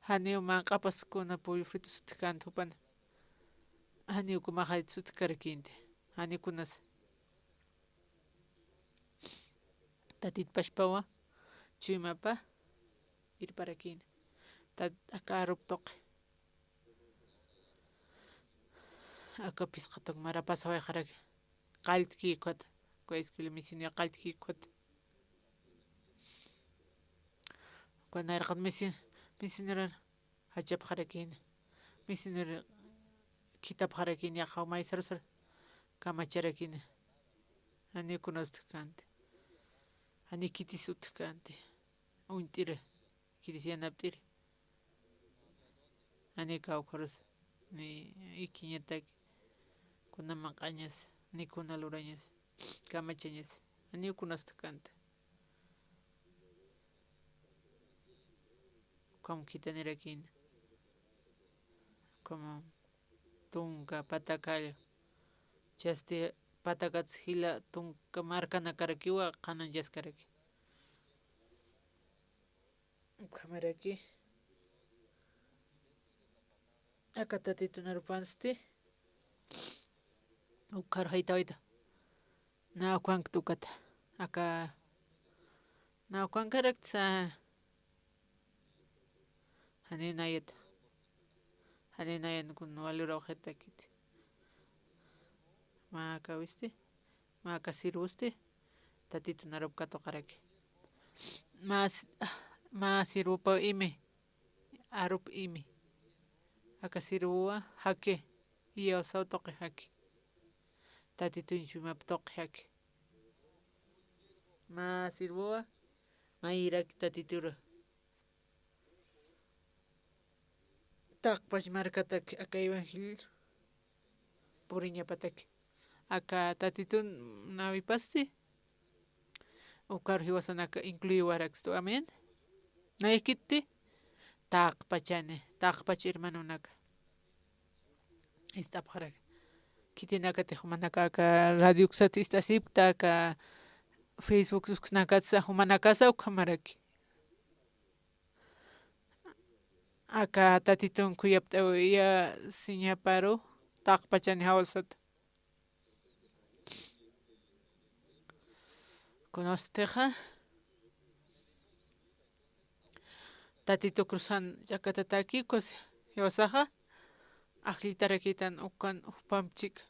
janiw manq'apas kuna pollo fritos utjkänti jupana. Janiw kuna majayts utjkarakïnti, janiw kunas. Tatit pachpawa, chuymapa, irparakïna. Tat, aka arup tuqi. Aka phisqa tuq mara pasawayxaraki. Qalltki ukat. Uka escuela misionera qalltki ukat. Uka nayraqat mision, misionero jachapxarakïna. Misionero khitapxarakïna, yaqha maysaru sar kamacharakïna. Janiw kuna utjkänti. Janiw khitis utjkänti. Uñt'iri. Khitis yanapt'iri. Janiw kawkharus ni ikiñataki, kuna manq'añas, ni kuna lurañas, kamachañas, janiw kunas utjkänti. Ukham khitanirakïna. Ukham tunka patakallu. Chasti patakats jila tunka markanakarakiwa qhanañchaskaraki. Ukhamaraki. Aka Tatitun arupansti. Ukhar jaytawayta. Naw ukankta ukata. Aka, naw ukankarakta. Janiw nayat. Janiw nayan kun waluraw jaytakiti. Mä aka wisti. Mä aka sirvusti. Tatitun arup katuqaraki. Mä s-, mä sirvupaw imi. Arup imi. Aka sirvuwa jaki. Iyawsaw tuqi jaki. Tatitun chuymap tuqi jaki. Mä sirvuwa, mayirak Tatituru. Taqpach markatak aka evangelio puriñapatak. Aka Tatitun nawipasti. Ukar jiwasanaka incluiwarakstu. Amén. Naykitti. Taqpachani, taqpach hermanonaka. Ist'apxarak. Khitinakatix jumanaka aka radio uksat ist'asipkta, aka Facebook uksnakatsa jumanakasa ukhamaraki. Aka Tatitun khuyapt'awiyasiñaparu taqpachani jawsat. Kunapstixa, Tatitu cruzan ch'akatataki, ukas jiwasaxa, ajllitarakïtan ukan jupamp chika.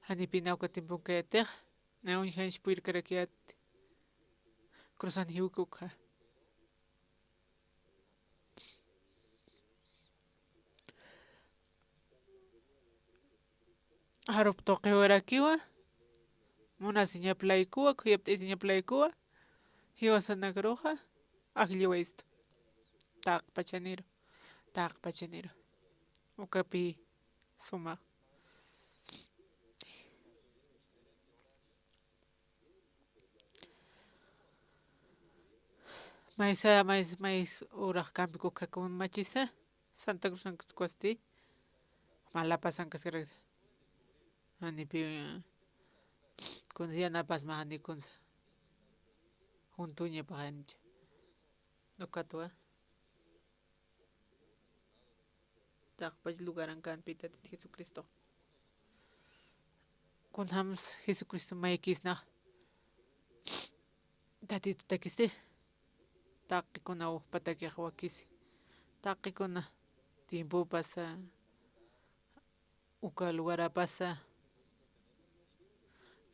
Janipina uka tiemponkayatix, na uñjanch puyrkarakiyät, cruzan jiwki ukxa. Arup tuqiwarakiwa, munasiñap laykuwa, khuyapt'ayasiñap laykuwa, jiwasanakaruxa, ajlliwaystu. Taqpachaniru, taqpachaniru. Ukapi sumax. Maysa, mays, mays urax kampi kukakun machisa, Santa Cruzankas ukwasti, mä La Pazankaskaraksa. Janipi, kunsa yanapasma jani kunsa. Juntuñapax janicha. Ukatwa. Taqpach lugarankampi Tatit Jesucristo. Kunjams Jesucristo maykisnax. Tatitutakisi. Taqikuna ujpatakix wakisi. Taqikuna tiempopasa, uka lugarapasa,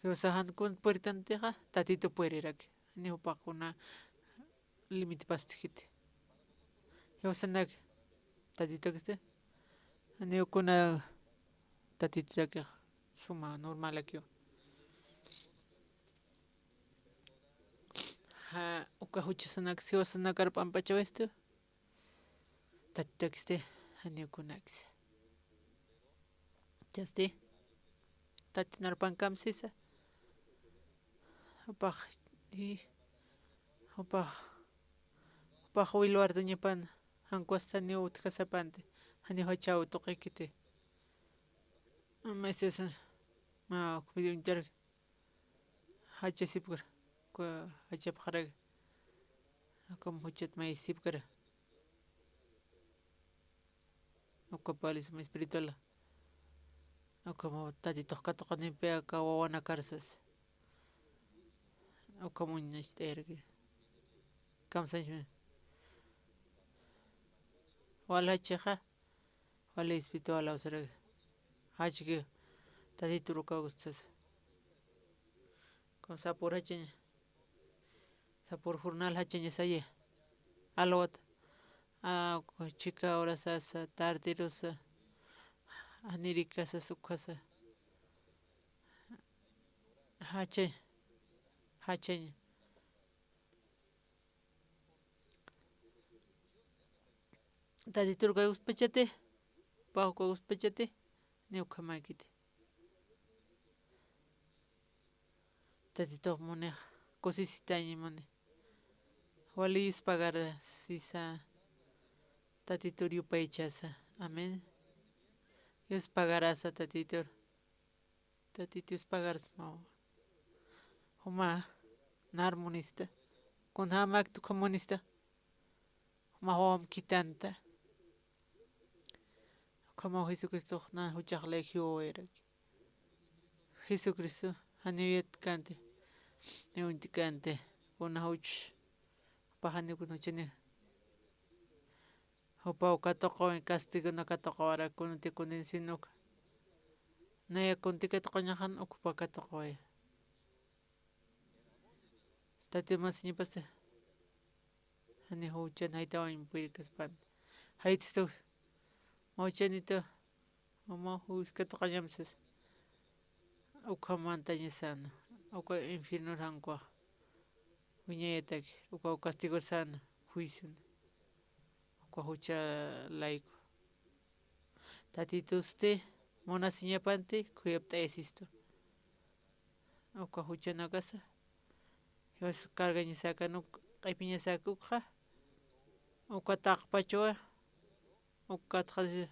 Jiwasa jan kun puertantixa, Tatitu puereraki. Ni jupax kuna límite pastjiti. Jiwasanak Tatitukisti. Ni kuna Tatiturakix suma normalakiw. Ja, uka juchasanak, jiwasanakar p'ampachawistu. Tatitakisti, janiw kunaksa. Chasti, Tatitu narpan kamsisa. Jupax, i, jupax, jupax wilwartañapan, jan ukax janiw utjasapanti, janiw jachaw tuqikiti. Ama sisa, mä uk video uñchar jachasipkar, uka jachapxarak, ukham juchat maysipkar. Uka palisma espiritual. Ukham Tatitux katuqanimpi aka wawanakar sas. Ukham uñacht'ayaraki. Kamsañchmi. Wal jachixa. Wali espiritual awsaraki. Jachki Tatitur uka gustas. Kun sapur jachaña. Sapur jornal jachaña sayi. Alwat. A, chika horasasa, tarderusa. Anirikasasa, ukhasa. Jachaña. Jachaña. Tatitur uka guspachati, jupax uka guspachati, ni ukhamäkiti. Tatitux munix kusisitaña muni. Wali yuspagarasisa, Tatitur yupaychasa. Amén. Yuspagarasa Tatitur. Tatitu yuspagarsmawa. Juma, nar munista. Kunjämäkti ukham munista. Juma wawam khithanta. Ukhamaw Jesucristox nä juchax ley jiwawayaraki. Jesucristo, janiw yatkanti. Ni uñtkanti. Kuna juch. Jupax janiw kuna juchani. Jupaw katuqawañ, castigo na katuqawarak, kunati condenación uka. Naya kunti katuqañaxan ukpa katuqawaya. Tati masiñapasti. Jani juchan jaytawañ purirkaspan. Jaytistu. Mawchanitu. Mama juicio katuqañam sas. Ukhamantaña sana. Uka infiernor jan ukax. Wiñayataki. Uka castigo sana. Juicion. Uka jucha layku. Tatitusti munasiñapanti khuyapt'ayasistu. Uka juchanakasa. Jiwas cargañasäkan uk, q'ipiñasäki ukxa. Uka taqpachwa. Uka katxasi.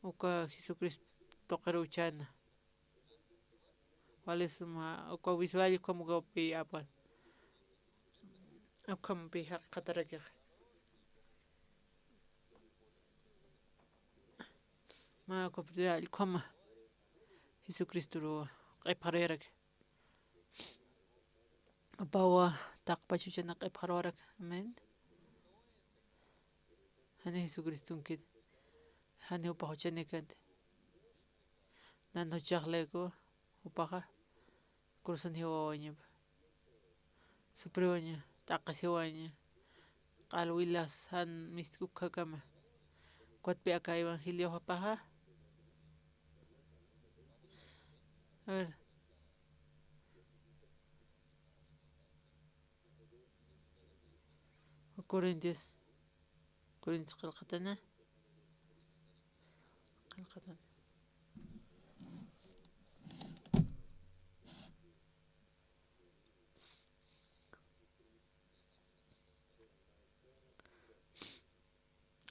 Uka Jesucristo tuqir uchana. Wali suma, uka visual ukham ukapi apa. Ukhampi jaqatarakix. Mä ukapi ukhama. Jesucristoru q'ipxarayarak. Jupawa taqpach juchanak q'ipxarawarak. Amén. Jani Jesucristonkit. Jani jupax juchanikanti. Nan juchax layku jupaxa. Cruzan jiwawañapa. Sufriwaña, t'aqasiwaña. Q'al wilas jan mistki ukhakama. Ukatpi aka evangeliox jupaxa. A ver. Corintios, Corintios qillqatana. Qillqatana.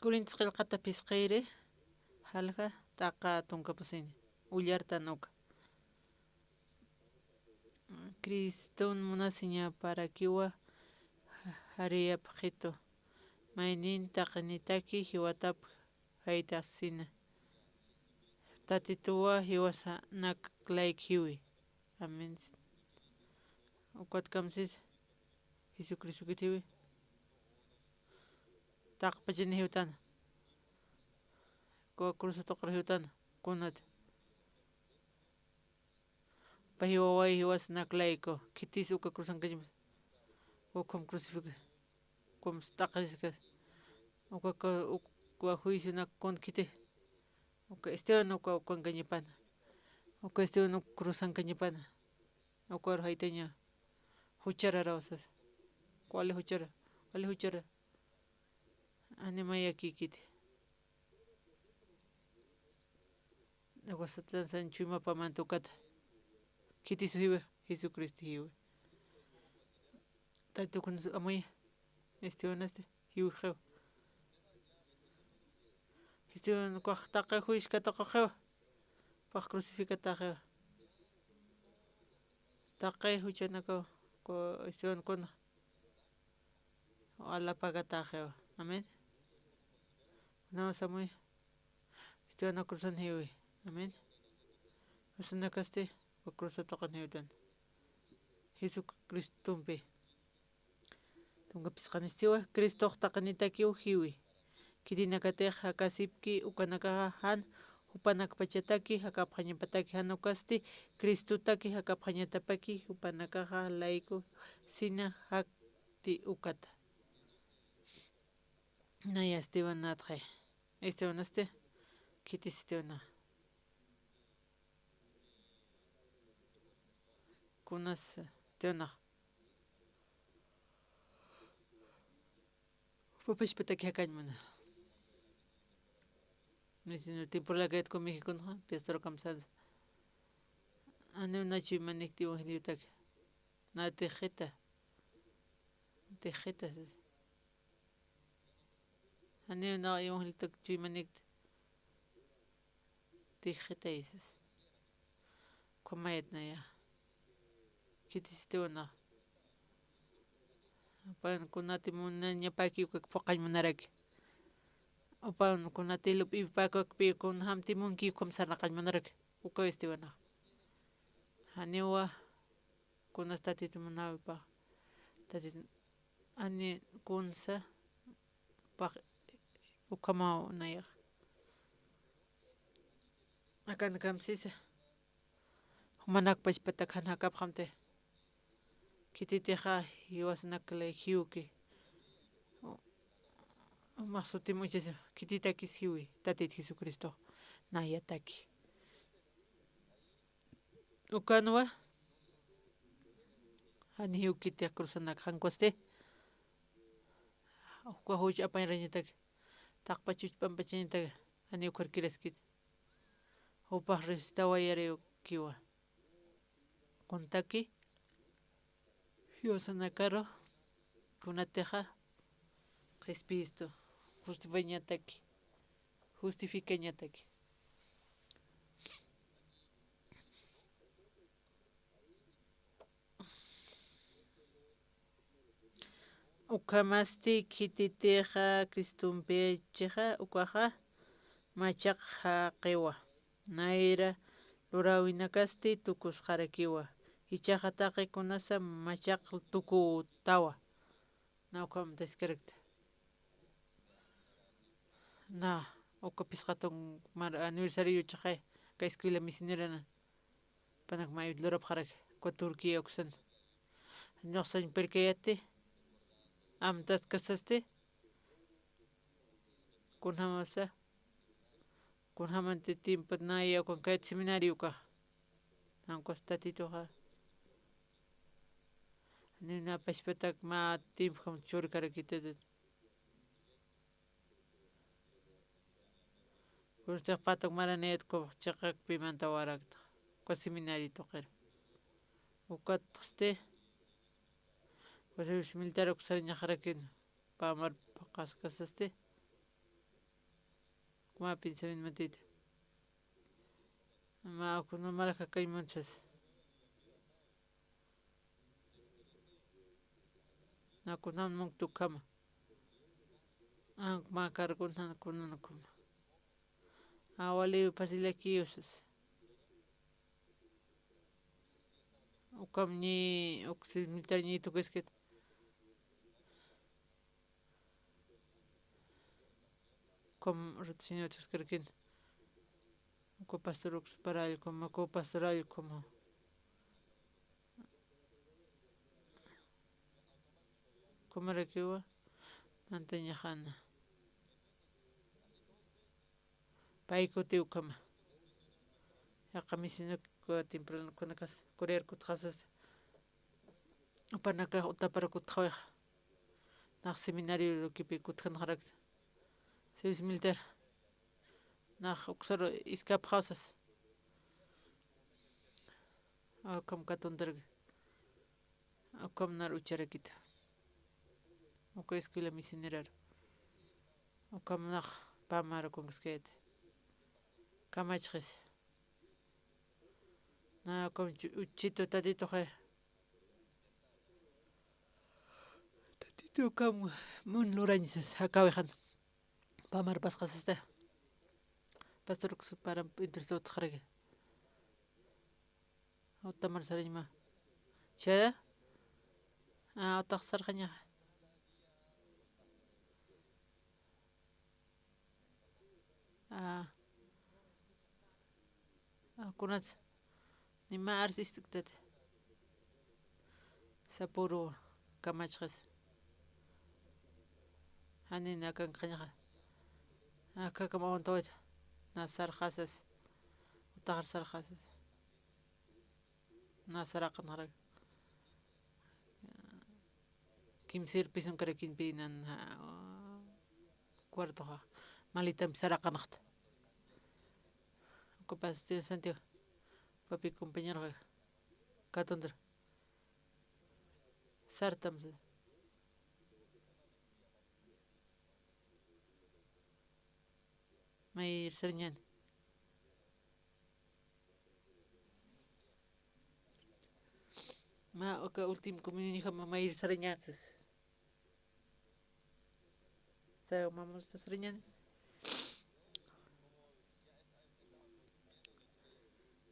Corintios qillqata phisqiri, jalja t'aqa tunkapusini, ullartan uka. Criston munasiñaparakiwa jariyapxitu, maynin taqinitaki jiwatap jaytasina. Tatituwa jiwasanak layk jiwi. Amén. Ukat kamsis Jesucristokit jiwi. Taqpachani jiwtana. Uka cruz tuqir jiwtana. Kunat. pay waway jiwasnak layku, khitis uka cruzankañapan, ukham crucifica, ukham t'aqhiskas, uka, uka juicionak kun khiti, uka Esteban uka ukankañapana, uka Esteban uka cruzankañapana, uka rujaytaña juchararaw sas, wali juchara, wali juchara, animayakikiti. Uka Satanasa chuymapamanta ukata. Khitisu jiwa, Jesucristo jiwa. Tatiw kunas amuya, Estebanasti jiwxiw. Esteban ukax taqi juicio katuquxiwa. Pax crucificataxiwa. Taqi juchanakaw, ku, Esteban kuna. Alapagataxiwa. Amén. Kunjamasa amuy, Esteban cruzan jiwi. Amén. Cruzanakasti, uka cruza tuqin jiwitan. Jesucristompi. Tunka phisqanistiwa, Cristox taqinitakiw jiwi. Khitinakatix jakasipki ukanakaxa jan jupanakpachataki jakapxañapataki, jan ukasti Cristotaki jakapxañatapaki jupanakaxa layku sina jakti ukata. Naya Esteban natxi. Esteban asti, khitis Esteban. Kunas Esteban. Jupapachpataki jakañ muna. Misionero temporalakayat ku Méxiconxa, pastor kamsansa. Janiw nachu imanikti evangeliotak. Na tixita. Tixita sas. Janiw na evangeliotak chuymanikti. Tixitay sas. Ukhamayat naya. Khitisistiwa na. Jupan kunati munañapaki ukak phuqañ munaraki. Jupan kunati lup'ipäkakpi kunjamti munki ukham sarnaqañ munaraki. Ukawistiwa na. Janiwa kunas Tatit munawipax. Tatit ani kunsa pax ukhamaw nayax. Akan kamsisa. Jumanakpachpatak jan jakapxamti. Khititixa jiwasnak lay jiwki. Jumax sutim uchasa khititakis jiwi, Tatit Jesucristox nayataki. Ukanwa, jani jiwkiti cruzanaka, jan ukwasti, ukwa juch apañrañataki, taqpach juch p'ampachañataki, jani ukharkiraskiti. Jupax resucitawayarikiwa. Kuntaki, jiwasanakaru, kunatixa, qhispistu, justificañataki, justificañataki. Ukhamasti khititixa Cristompichixa, ukaxa machaq jaqiwa. Nayra luräwinakasti tukusxarakiwa. Jichhaxa taqi kunasa machaq tukuwtawa. Na ukham taskarakta. Na, uka phisqa tunk mar aniversario chaqay, ka escuela misionerana. Panak may lurapxarak, uka Turquía uksan. Ñuqsañ pirkayati, amtaskasasti. Kunjamasa, kunjamanti tiempo naya ukan kayt seminario ukax. Jan ukas Tatituxa. Nina pachpatak mä tiempojam churkarakitati. Kunastix patak maranayat ukax chiqakpi mantawarakta. Uka seminario tuqir. Ukatsti, uka servicio militar uksarañaxarakin. Pamar paqaskasasti. Mä pensamiento matita. Mä kuna marka kaymunchas. Na kunan muktukama. An mä karkun jan kunan kuma. Awali pasilakiusas. Ukam ñi, uksi militar ñi tukiskit. Como señor tuskarkin. Uka pastor uksparallkum, uka pastorallkum. Kumarakiwa, mantañaxana. Pay kuti ukhama. Yaqha misinuk temprano kunakas, Corea kutxasas. Upanakax utapar kutxawixa. Nax seminario lukipi kutxanxarakta. Servicio militar. Nax uksar iskapxasas. Ukham katuntarki. Ukham nar ucharakita. Uka escuela misioneraru. Ukham nax pamar kunkaskayta. Kamachxis. Na, ukham chu-, uchitu tatituxi. Tatitu ukham mun lurañsas, jakawixan. Pamar pasxasasta. Pastor uksparam, entonces utxaraki. Utamar sarañma. Chaya? Ah, utax sarxañaxa. Ah. Ah, kunats. Nima arsistktat. Sapuru kamachxas. Jani nakan qhañxa. Akakam awantawayta. Na sarxasas. Utaxar sarxasas. Na saraqanxarak. Kimsir pisunkarakimpi nan, ja, cuartoxa. Malitampi saraqanxta. Ocupación Santiago. Papi compañero. Katuntra. Sartam. Mayir sarañan. Ma, uka último comunión, hija, ma, mayir sarañan. Sa, mamá, está sarañan.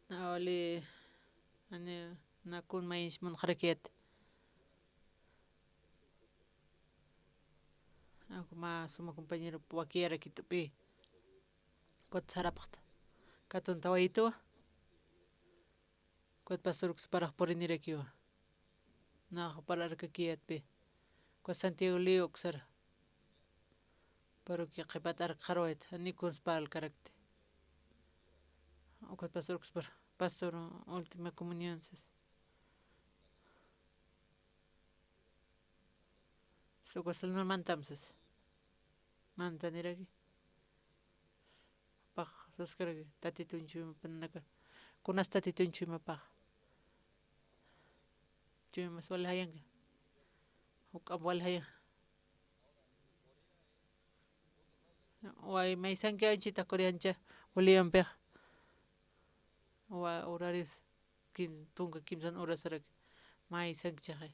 Na, wali, ani, na kun mayinch munxarakit. Aku ma suma compañero wakiyarakitupï. Kut sarapxta. Katuntawayitu. Kut pastor uksparax purinirakiwa. Nax pararkakiyatpï. Kut Santiago Leo uksar. Parroquia qhipat arkxaruwayta. Ni kuns parlkarakti. Kut pastor ukspar. Pastor última comunión sas. Sukusil no mantam sas. Mantaniraki. Pax, saskaraki. Tatitun chuymapanaka. Kunas tatitun chuymapax. Chuymas wali jayanki. Juk'amp wali jayan. Way, maysanki anchita Coreancha, Boliviampixa. Wa horarios. Kim-, tunka kimsan horasarak maysankichaxay.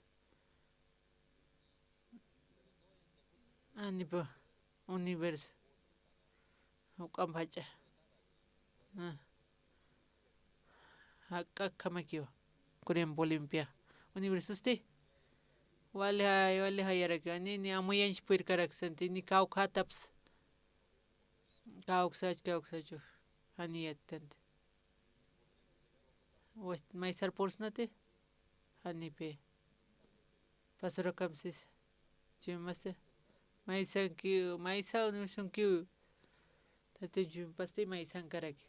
Anipa universo. Juk'amp jach'a. Ah. Jak'akkamakiwa. Coreamp Boliviampixa. Universosti. Wali jay, wali jayaraki. Ani, ni amuyanch puyrkaraksanti, ni kawkhataps. Kawksach, kawksachu. Jani yattanti. Wast-, maysar pursnati, janipï. Pastor ukham sisa. Chuymasti. Maysankiw, maysaw nisunkiw. Tatitun chuymapasti maysankaraki.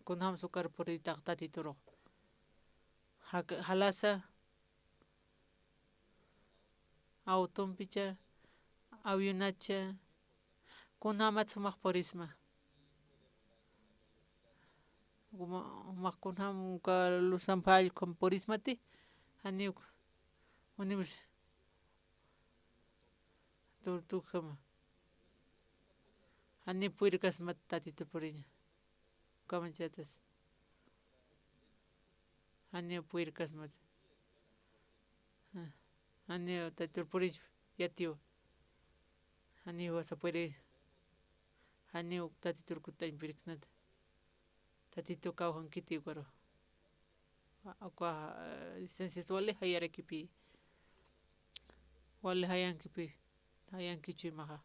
Kunjams ukar puritax Tatiturux. Jak-, jalasa. Autompicha, avionacha, kunjamat sumax purisma. Uma-, umax kunjam uka luzampa allkham purismati, janiw univers-, turtukjama. Janiw puyrkasmat Tatitur puriña. Ukhamanchatas. Janiw puyrkasmat. Ja-, janiw Tatitur puriñ yatiw. Janiw wasa puri. Janiw Tatitur kutañ puriksnat. Tatitu kawjankiti ukaru. Wa-, uka, eh, licencias wali jayarakipï. Wali jayankipï. Jayankichu imaxa.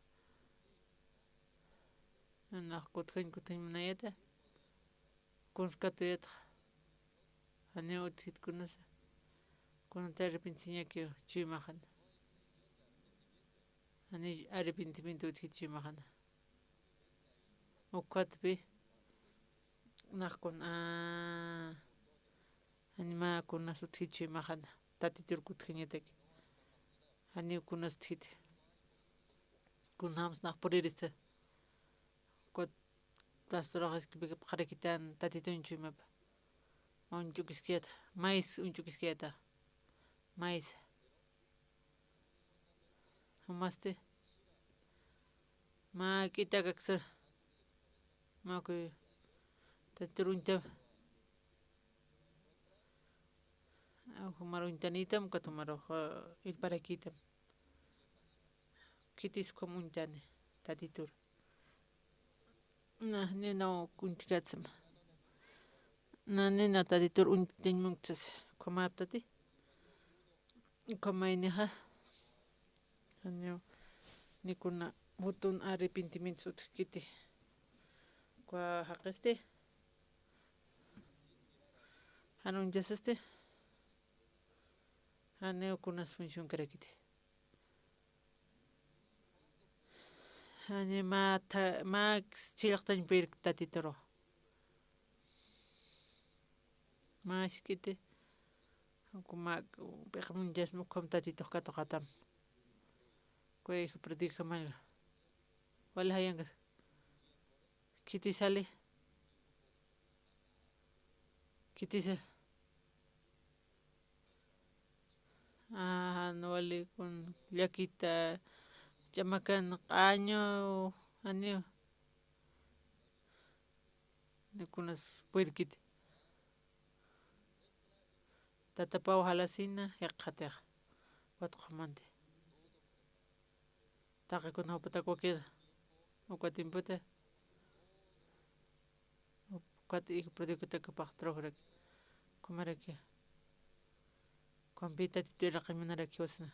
Nax kutjañ kutjañ munayata. Kuns katuyatxa. Janiw utjit kunasa. Kunata arrepentisiñakiw chuymaxan. Jani arrepentimiento utjit chuymaxana. Ukatpi nax kun, a, jani mä kunas utjit chuymaxana. Tatitur kutjañataki. Janiw kunas utjit. Kunjams nax purirista. Ukat pastorax iskipikapxarakitan Tatituñ chuymapa. Mä uñch'ukiskiyata, mais uñch'ukiskiyata, mais. Jumasti, mä k'itak aksar, mä kuy, Tatitur uñtam. Jumar uñtanitam, ukat jumarux irparakitam. Khitis ukham uñtani Tatitur. Na, nina uñtkatsam. Na, nina Tatitur uñtañ munksas. Ukhamaptati. Ukhamaynixa. Janiw, ni kuna botón arrepentimiento utjkiti. Uka jaqisti. Jan uñchasasti. Janiw kunas funcionkarakiti. Jani mä tha-, mä chhillqtañ puyirkt Tatituru. Mä isk'iti, uka mä p'iqmuñchasma ukham Tatitux katuqatam. Uka hijo pródigo jamalga. Wali jayankas. Khitisali. Khitisa. Jan wali kun llakita ch'amakan q'añu, janiw. Ni kunas purirkiti. Tatapaw jalasina, jiq'atix. Ukat qhumanti. Taqi kuna jupatak wakir, uka tiempota, ukat hijo pródigotak paxt'aruxraki, ukhamaraki, ukhampi Tatitu iraqi munaraki jiwasana.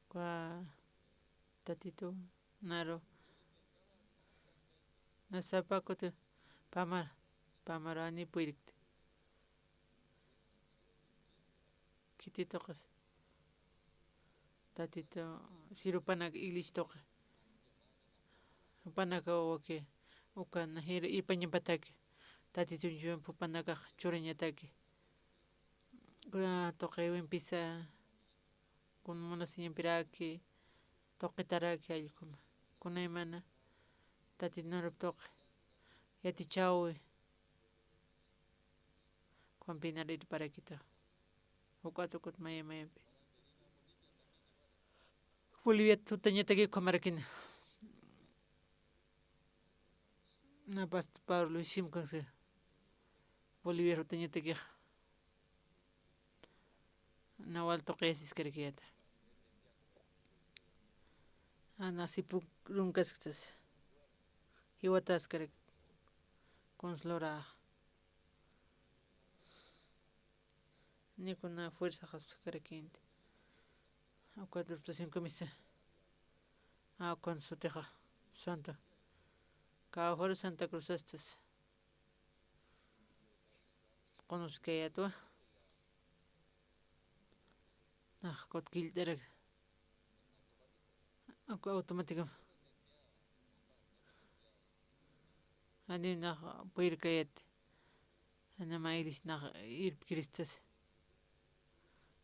Uka Tatitu naru, na sapa kuti pamar, pamar jani purirkti. Khiti tuqis. Tatitu, sirupanak iglesia tuqi. Jupanakaw waki, ukan jir irpañapataki. Tatituñ chuymap jupanakax churañataki. Kuna tuqiwimpisa, kun munasiñampiraki, tuqitaraki allkuma. Kunaymana, Tatitu narup tuqi. Yatichawi. Ukhampi nar irparakita. Ukat ukat maya mayampi. Bolivia tutañataki ukhamarakina. Na pastor Pablo shimkansi. Bolivia tutañatakixa. Na wal tuqisiskarakiyata. Ana sipulcronkasksas. Jiwataskarak. Consoladora. Ni kuna fuerza jaskarakïnti. Ukat ruptasinkamisa. A, ukan sutixa Santa. Kawkhar Santa Cruzastas. Qunuskayätwa. Nax kut killt'arak. Uka automático. Janiw nax purirkayäti. Janiw mä iglesia nax irpkiristas.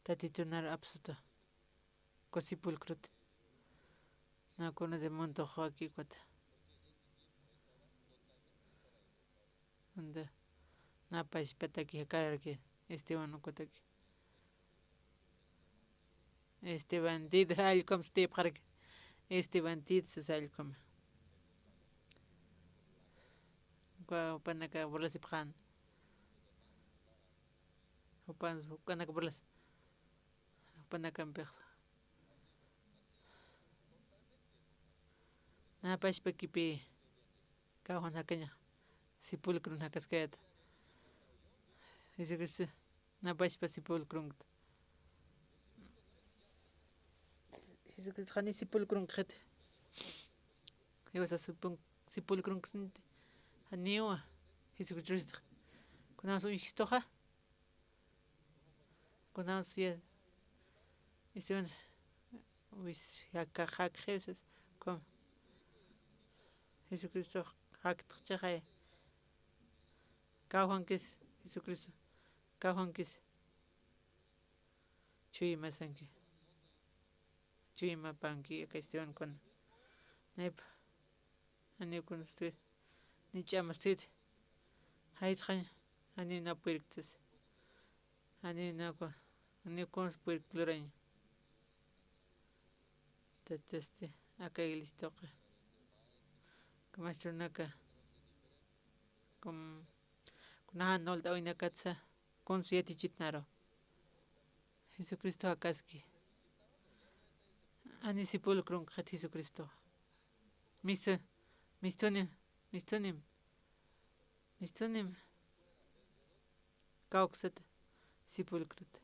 Tatitu nar apsuta. Uka sepulcrot. Na kuna de mundo joaquí ukat. Anda, na pachpataki jakararaki, Esteban ukataki. Esteban Tid, allkum stipxaraki. Esteban Tid sas allkum. Uka, jupanaka burlasipxän. Jupan, jupanaka burlas. Jupanakampix. Na pachpakipï. Kawkhun jakaña sepulcron jakaskayäta. Jesucristo, na pachpa sepulcronkta. Jesucristo, jani sepulcronkxit. Jiwasa sepul-, sepulcronkxit. Janiwa. Jesucristo. Kunamas uñjistuxa. Kunamas ya. Esteban. wis, jaka, jakxi, sas, kum. Jesucristo jaktxchixay. Kawjankis, Jesucristo kawjankis. Chuymasanki. Chuymapanki, aka Estebankuna. Naypa. Janiw kunasti, ni ch'amasti. Jayt'xañ, janiw na puyrktis. Janiw na ku-, janiw kuns puyrk lurañ. Tatasti, aka iglesia tuqi. Aka maestronaka. Kum, kuna jan walt'äwinakatsa, kuns yatichitnaru. Jesucristo jakaski. Jani sepulcron kxit Jesucristo. Mistu, mistunim, mistunim, mistunim. Kawksat sepulcrot.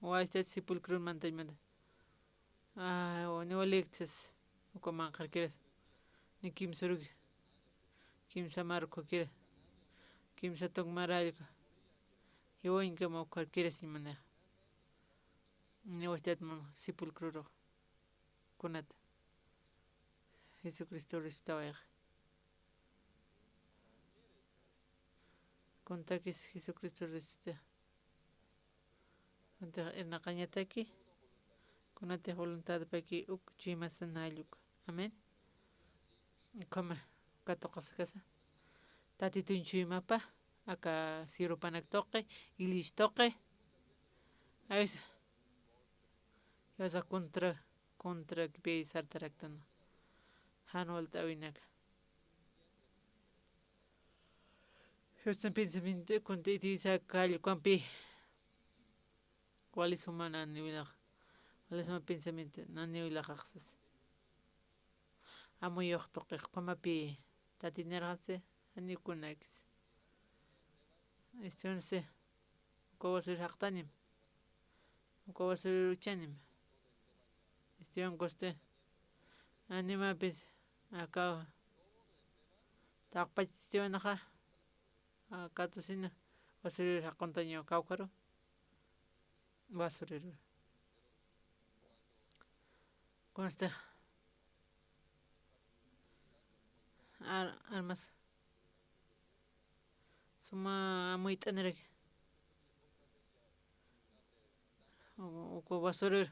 Wastat sepulcron mantañ manta. Ah, ni walikchas, uka manqharkiras. Ni kimsa urugi, kimsa markhukira, kimsa tuk marallku. Jiwañkama ukharkiras imanix. Ni wastat man sepulcrorux. Kunata. Jesucristo resucitawayxa. Kuntakis Jesucristo resucita. Kuntix irnaqañataki, kunatix voluntadpaki uk chuymasan jalluk. Amén. Ukhama, uka tuqisakasa. Tatituñ chuymapa, aka sirupanak tuqi, iglisia tuqi. Aysa. Yasa contra, contra kipi sartaraktan. Jan walt'äwinaka. Jostan pensamiento, kunta itisa kallkampi. Wali suma naniwilax. Wali suma pensamiento, naniwilaxaxsas. Amuyux tuqix, ukhamapi tatinirxasi, janiw kunakis. Estebansi, uka basurur jaqtanim. Uka basurur uchanim. Esteban kusti. Animapis, aka. Taqpach Estebanxa. A, katusina, basurur jaquntaña kawkharu. Basurur. Kunasta. Ar-, armas. Suma amuyt'aniraki. U-, uka basurur.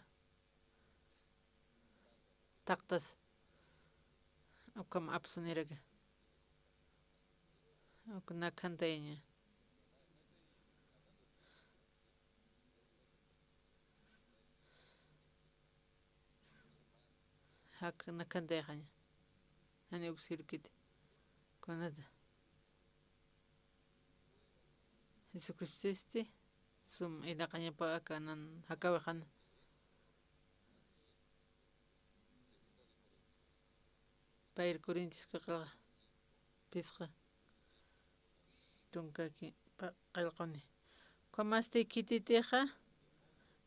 Taqtas. Ukham apsuniraki. Uk nakhantayaña. Jak nakhantayxaña. Jani uk sirukiti. Kunata. Jesucristosti sum irnaqañapa aka nan jakawixana. Payri Corintiosku qillqa, phisqa tunka ki-, pa-, qillquni. Ukhamasti khititixa,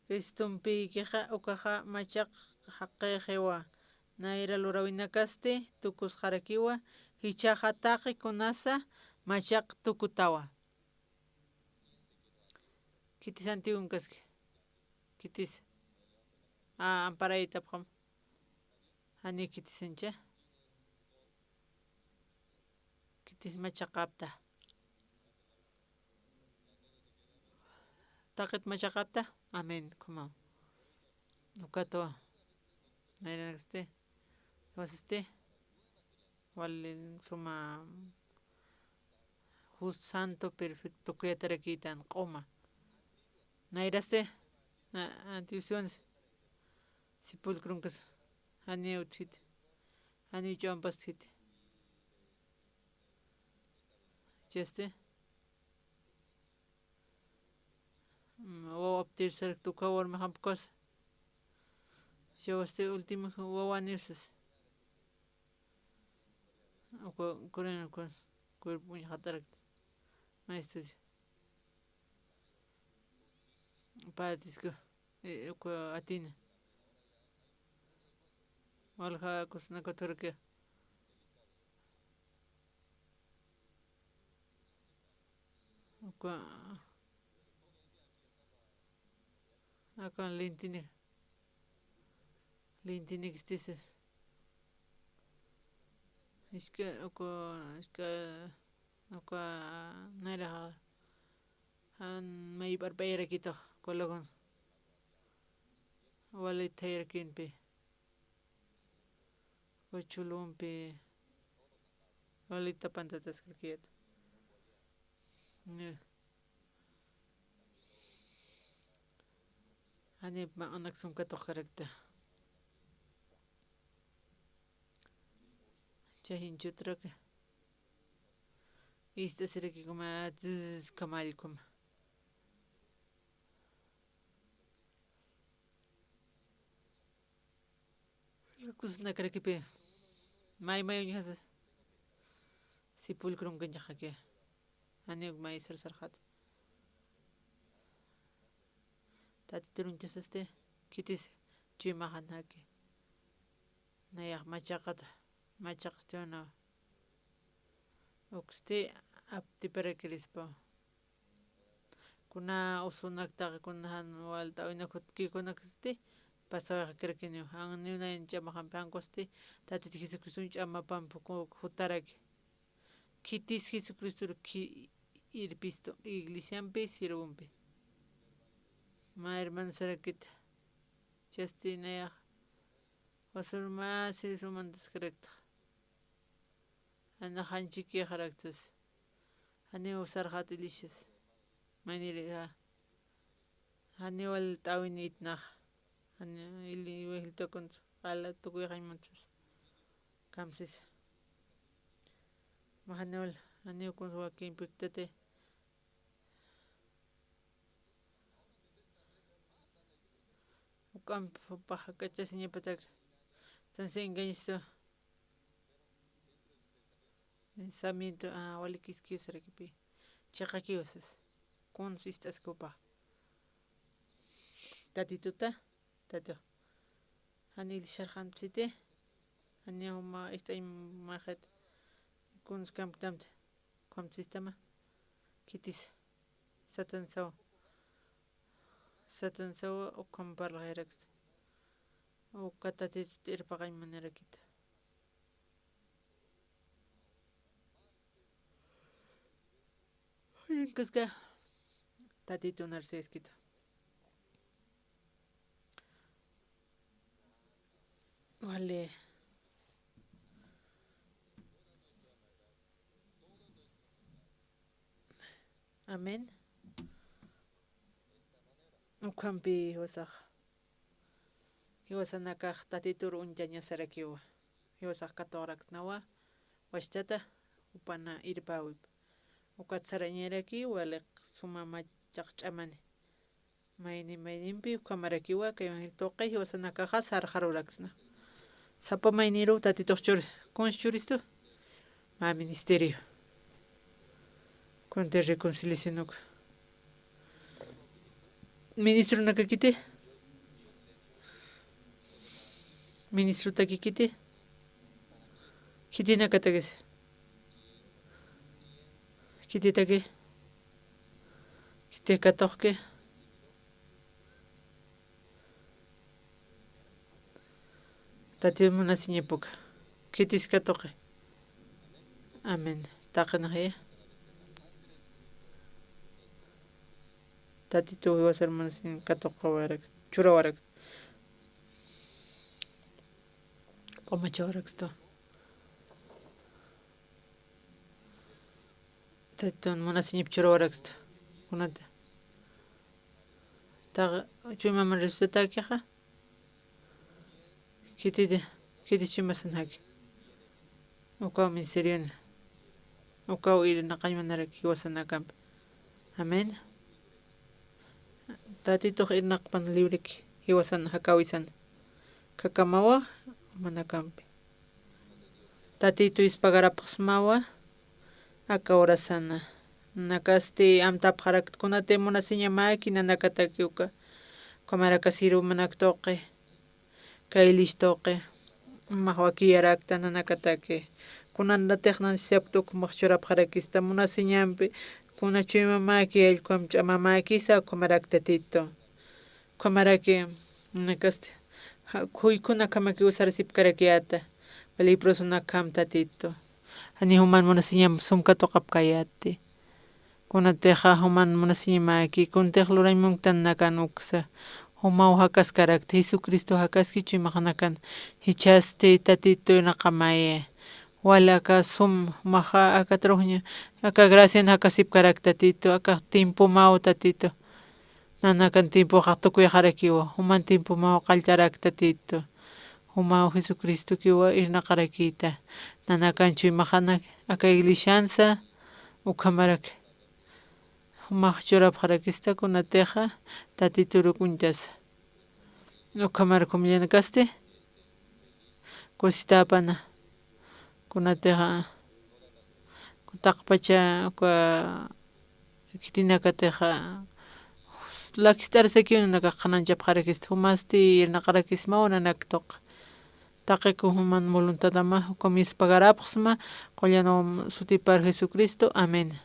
Cristompïkixa, ukaxa machaq jaqixiwa, nayra luräwinakasti tukusxarakiwa, jichhaxa taqi kunasa machaq tukutawa. Khitisanti ukaski. Khitis. A, amparaytapxam. Jani khitisancha. Khitis machaqapta. Taqit machaqapta. Amén. Como. Ukatwa. Nayranaksti. Wasisti. Wali suma jus santo perfecto kuyatarakïtan q'uma. Nayrasti, a-, antivisiones, sepulcronkas, janiw utjiti, janiw ch'ampastjiti. Chasti, mm, wawap tercer tuka warmi jampukas. Chawasti último wawanipsas. Uka, uka, uka, cuerpo uñjatarakta. Maestro. Patisku, eh, uka atina. Walja kusnakuturki. Uka. Aka lintini, lintini kistisas. Iska, uka, iska, uka, nayraxa, jan mayp'arp'ayarakitux, colegón. Wali thayarakinpi. Uchulumpi. Wali tapantatas creo que ya. Janip mä unak sum katuqkarakta. Chay jinchutraka. Ist'asirakikuma, dzz, kamallkuma. Kusnakarakipi. May may uñjasa. Sepulcro uñkañaxaki. Janiw may sarsarxat. Tatitur uñchasasti, khitis chuymaxanaki. Nayax machaqata, machaqasti unawa. Uksti aptiparakirispa. Kuna usunak taqi kuna jan walt'äwinak jutkikunaksti, pasawayxakirakiniw. Jan niw nayan ch'amaxampi jan kusti, Tatit Jesucristun ch'amapampi ku-, jutaraki. Khitis Jesucristor khi-, irpistu, iglesiampi, sirvumpi. Mä hermanosarakit, chasti nayax, usur mä sirvsumantaskarakta. Jana janchikixaraktas. Janiw sarxat ilishas. Mayniri, ja. Janiw walt'äwinïtnax. Janiw ili, iwajiltakunts, qala tukuyxañmantsas. Kamsis. Ma janiw wal, janiw kuns wakimpïktati. Ukamp, upax jak'achasiñapatak. Entonces engañistu. Pensamiento, ah, wali kiskiw sarakipi. Chiqakiw sas. Kuns ist'aski upax. Tatituta, tatu. Jani ilisharxamtsiti. Jani juma ist'añ maxit. Kuns kamptamti. Ukham sistama. Khitis. Satan sawa. Satan sawa ukham parlaxayarakta. Uka Tatitut irpaqañ manirakitu. Inkaska Tatitun arsuyaskitu. Wali. Amén. Ukhampi jiwasax, jiwasanakax Tatitur uñchañasarakiwa. Jiwasax katuqaraksnawa, wastata, jupana irpäwip. Ukat sarañaraki, waliq suma machaq ch'amani. Mayni maynimpi ukhamarakiwa, kay evangelio tuqi jiwasanakaxa sarxaruraksna. Sapa mayniruw Tatitux churi, kuns churistu. Mä ministerio. Kuns reconciliación uka. Ministronakakiti. Ministrotakikiti. Khitinakatakis. Khititaki. Khiti katuqki. Tatiw munasiñapuka. Khitis katuqi. Amén. Taqinxiya. Tatituw jiwasar munasiñ katuqawarak, churawarak. Q'umachawarakstu. Tatitun munasiñap churawarakstu. Kunata. Taq chuymaman resucitakixa. Khititi, khiti chuymasanaki. Ukaw ministeriona. Ukaw irnaqañ manaraki jiwasanakampi. Amén. Tatitux irnaqpan libriki jiwasan jakäwisana. Khakamawa, manakampi. Tatitu ispagarapxsmawa, aka urasana. Nanakasti amtapxarakt kunati munasiñamäki nanakataki uka. Ukhamarakasiru manak tuqi. Kay list'uqi, max wakiyarakta nanakataki. Kunanatix nanakatix ukhamax churapxarakista munasiñampi, kuna chuymamäki, allquam ch'amamäkisa, ukhamarak Tatitu. Ukhamaraki nanakasti, ja, khuykhunakamakiw sarasipkarakiyäta, peligrosonakham Tatitu. Jani juman munasiñam sum katuqapkayäti. Kunatixa juman munasiñamäki, kuntix lurañ munktan nakan uksa. Jumaw jakaskarakta, Jesucristo jakaski chuymaxanakan. Jichhasti Tatitu irnaqamaya. Wal aka sum, jumaxa aka truxña, aka gracian jakasipkarak Tatitu, aka tiempomaw Tatitu. Nanakan tiempoxa tukuyaxarakiwa, juman tiempomaw qalltarak Tatitu. Jumaw Jesucristokiwa irnaqarakïta. Nanakan chuymaxanak aka iglesiansa, ukhamarak jumax churapxarakista kunatixa Tatituruk uñtasa. Ukhamar kumillanakasti kusitäpana. Kunatixa taqpacha uka khitinakatixa lakist'arsakiw nanakax qhananchapxarakista, jumasti irnaqarakismaw nanak tuq. Taqi kun juman voluntadama, ukham yuspagarapxsma, qullan wam sutipar Jesucristo. Amén.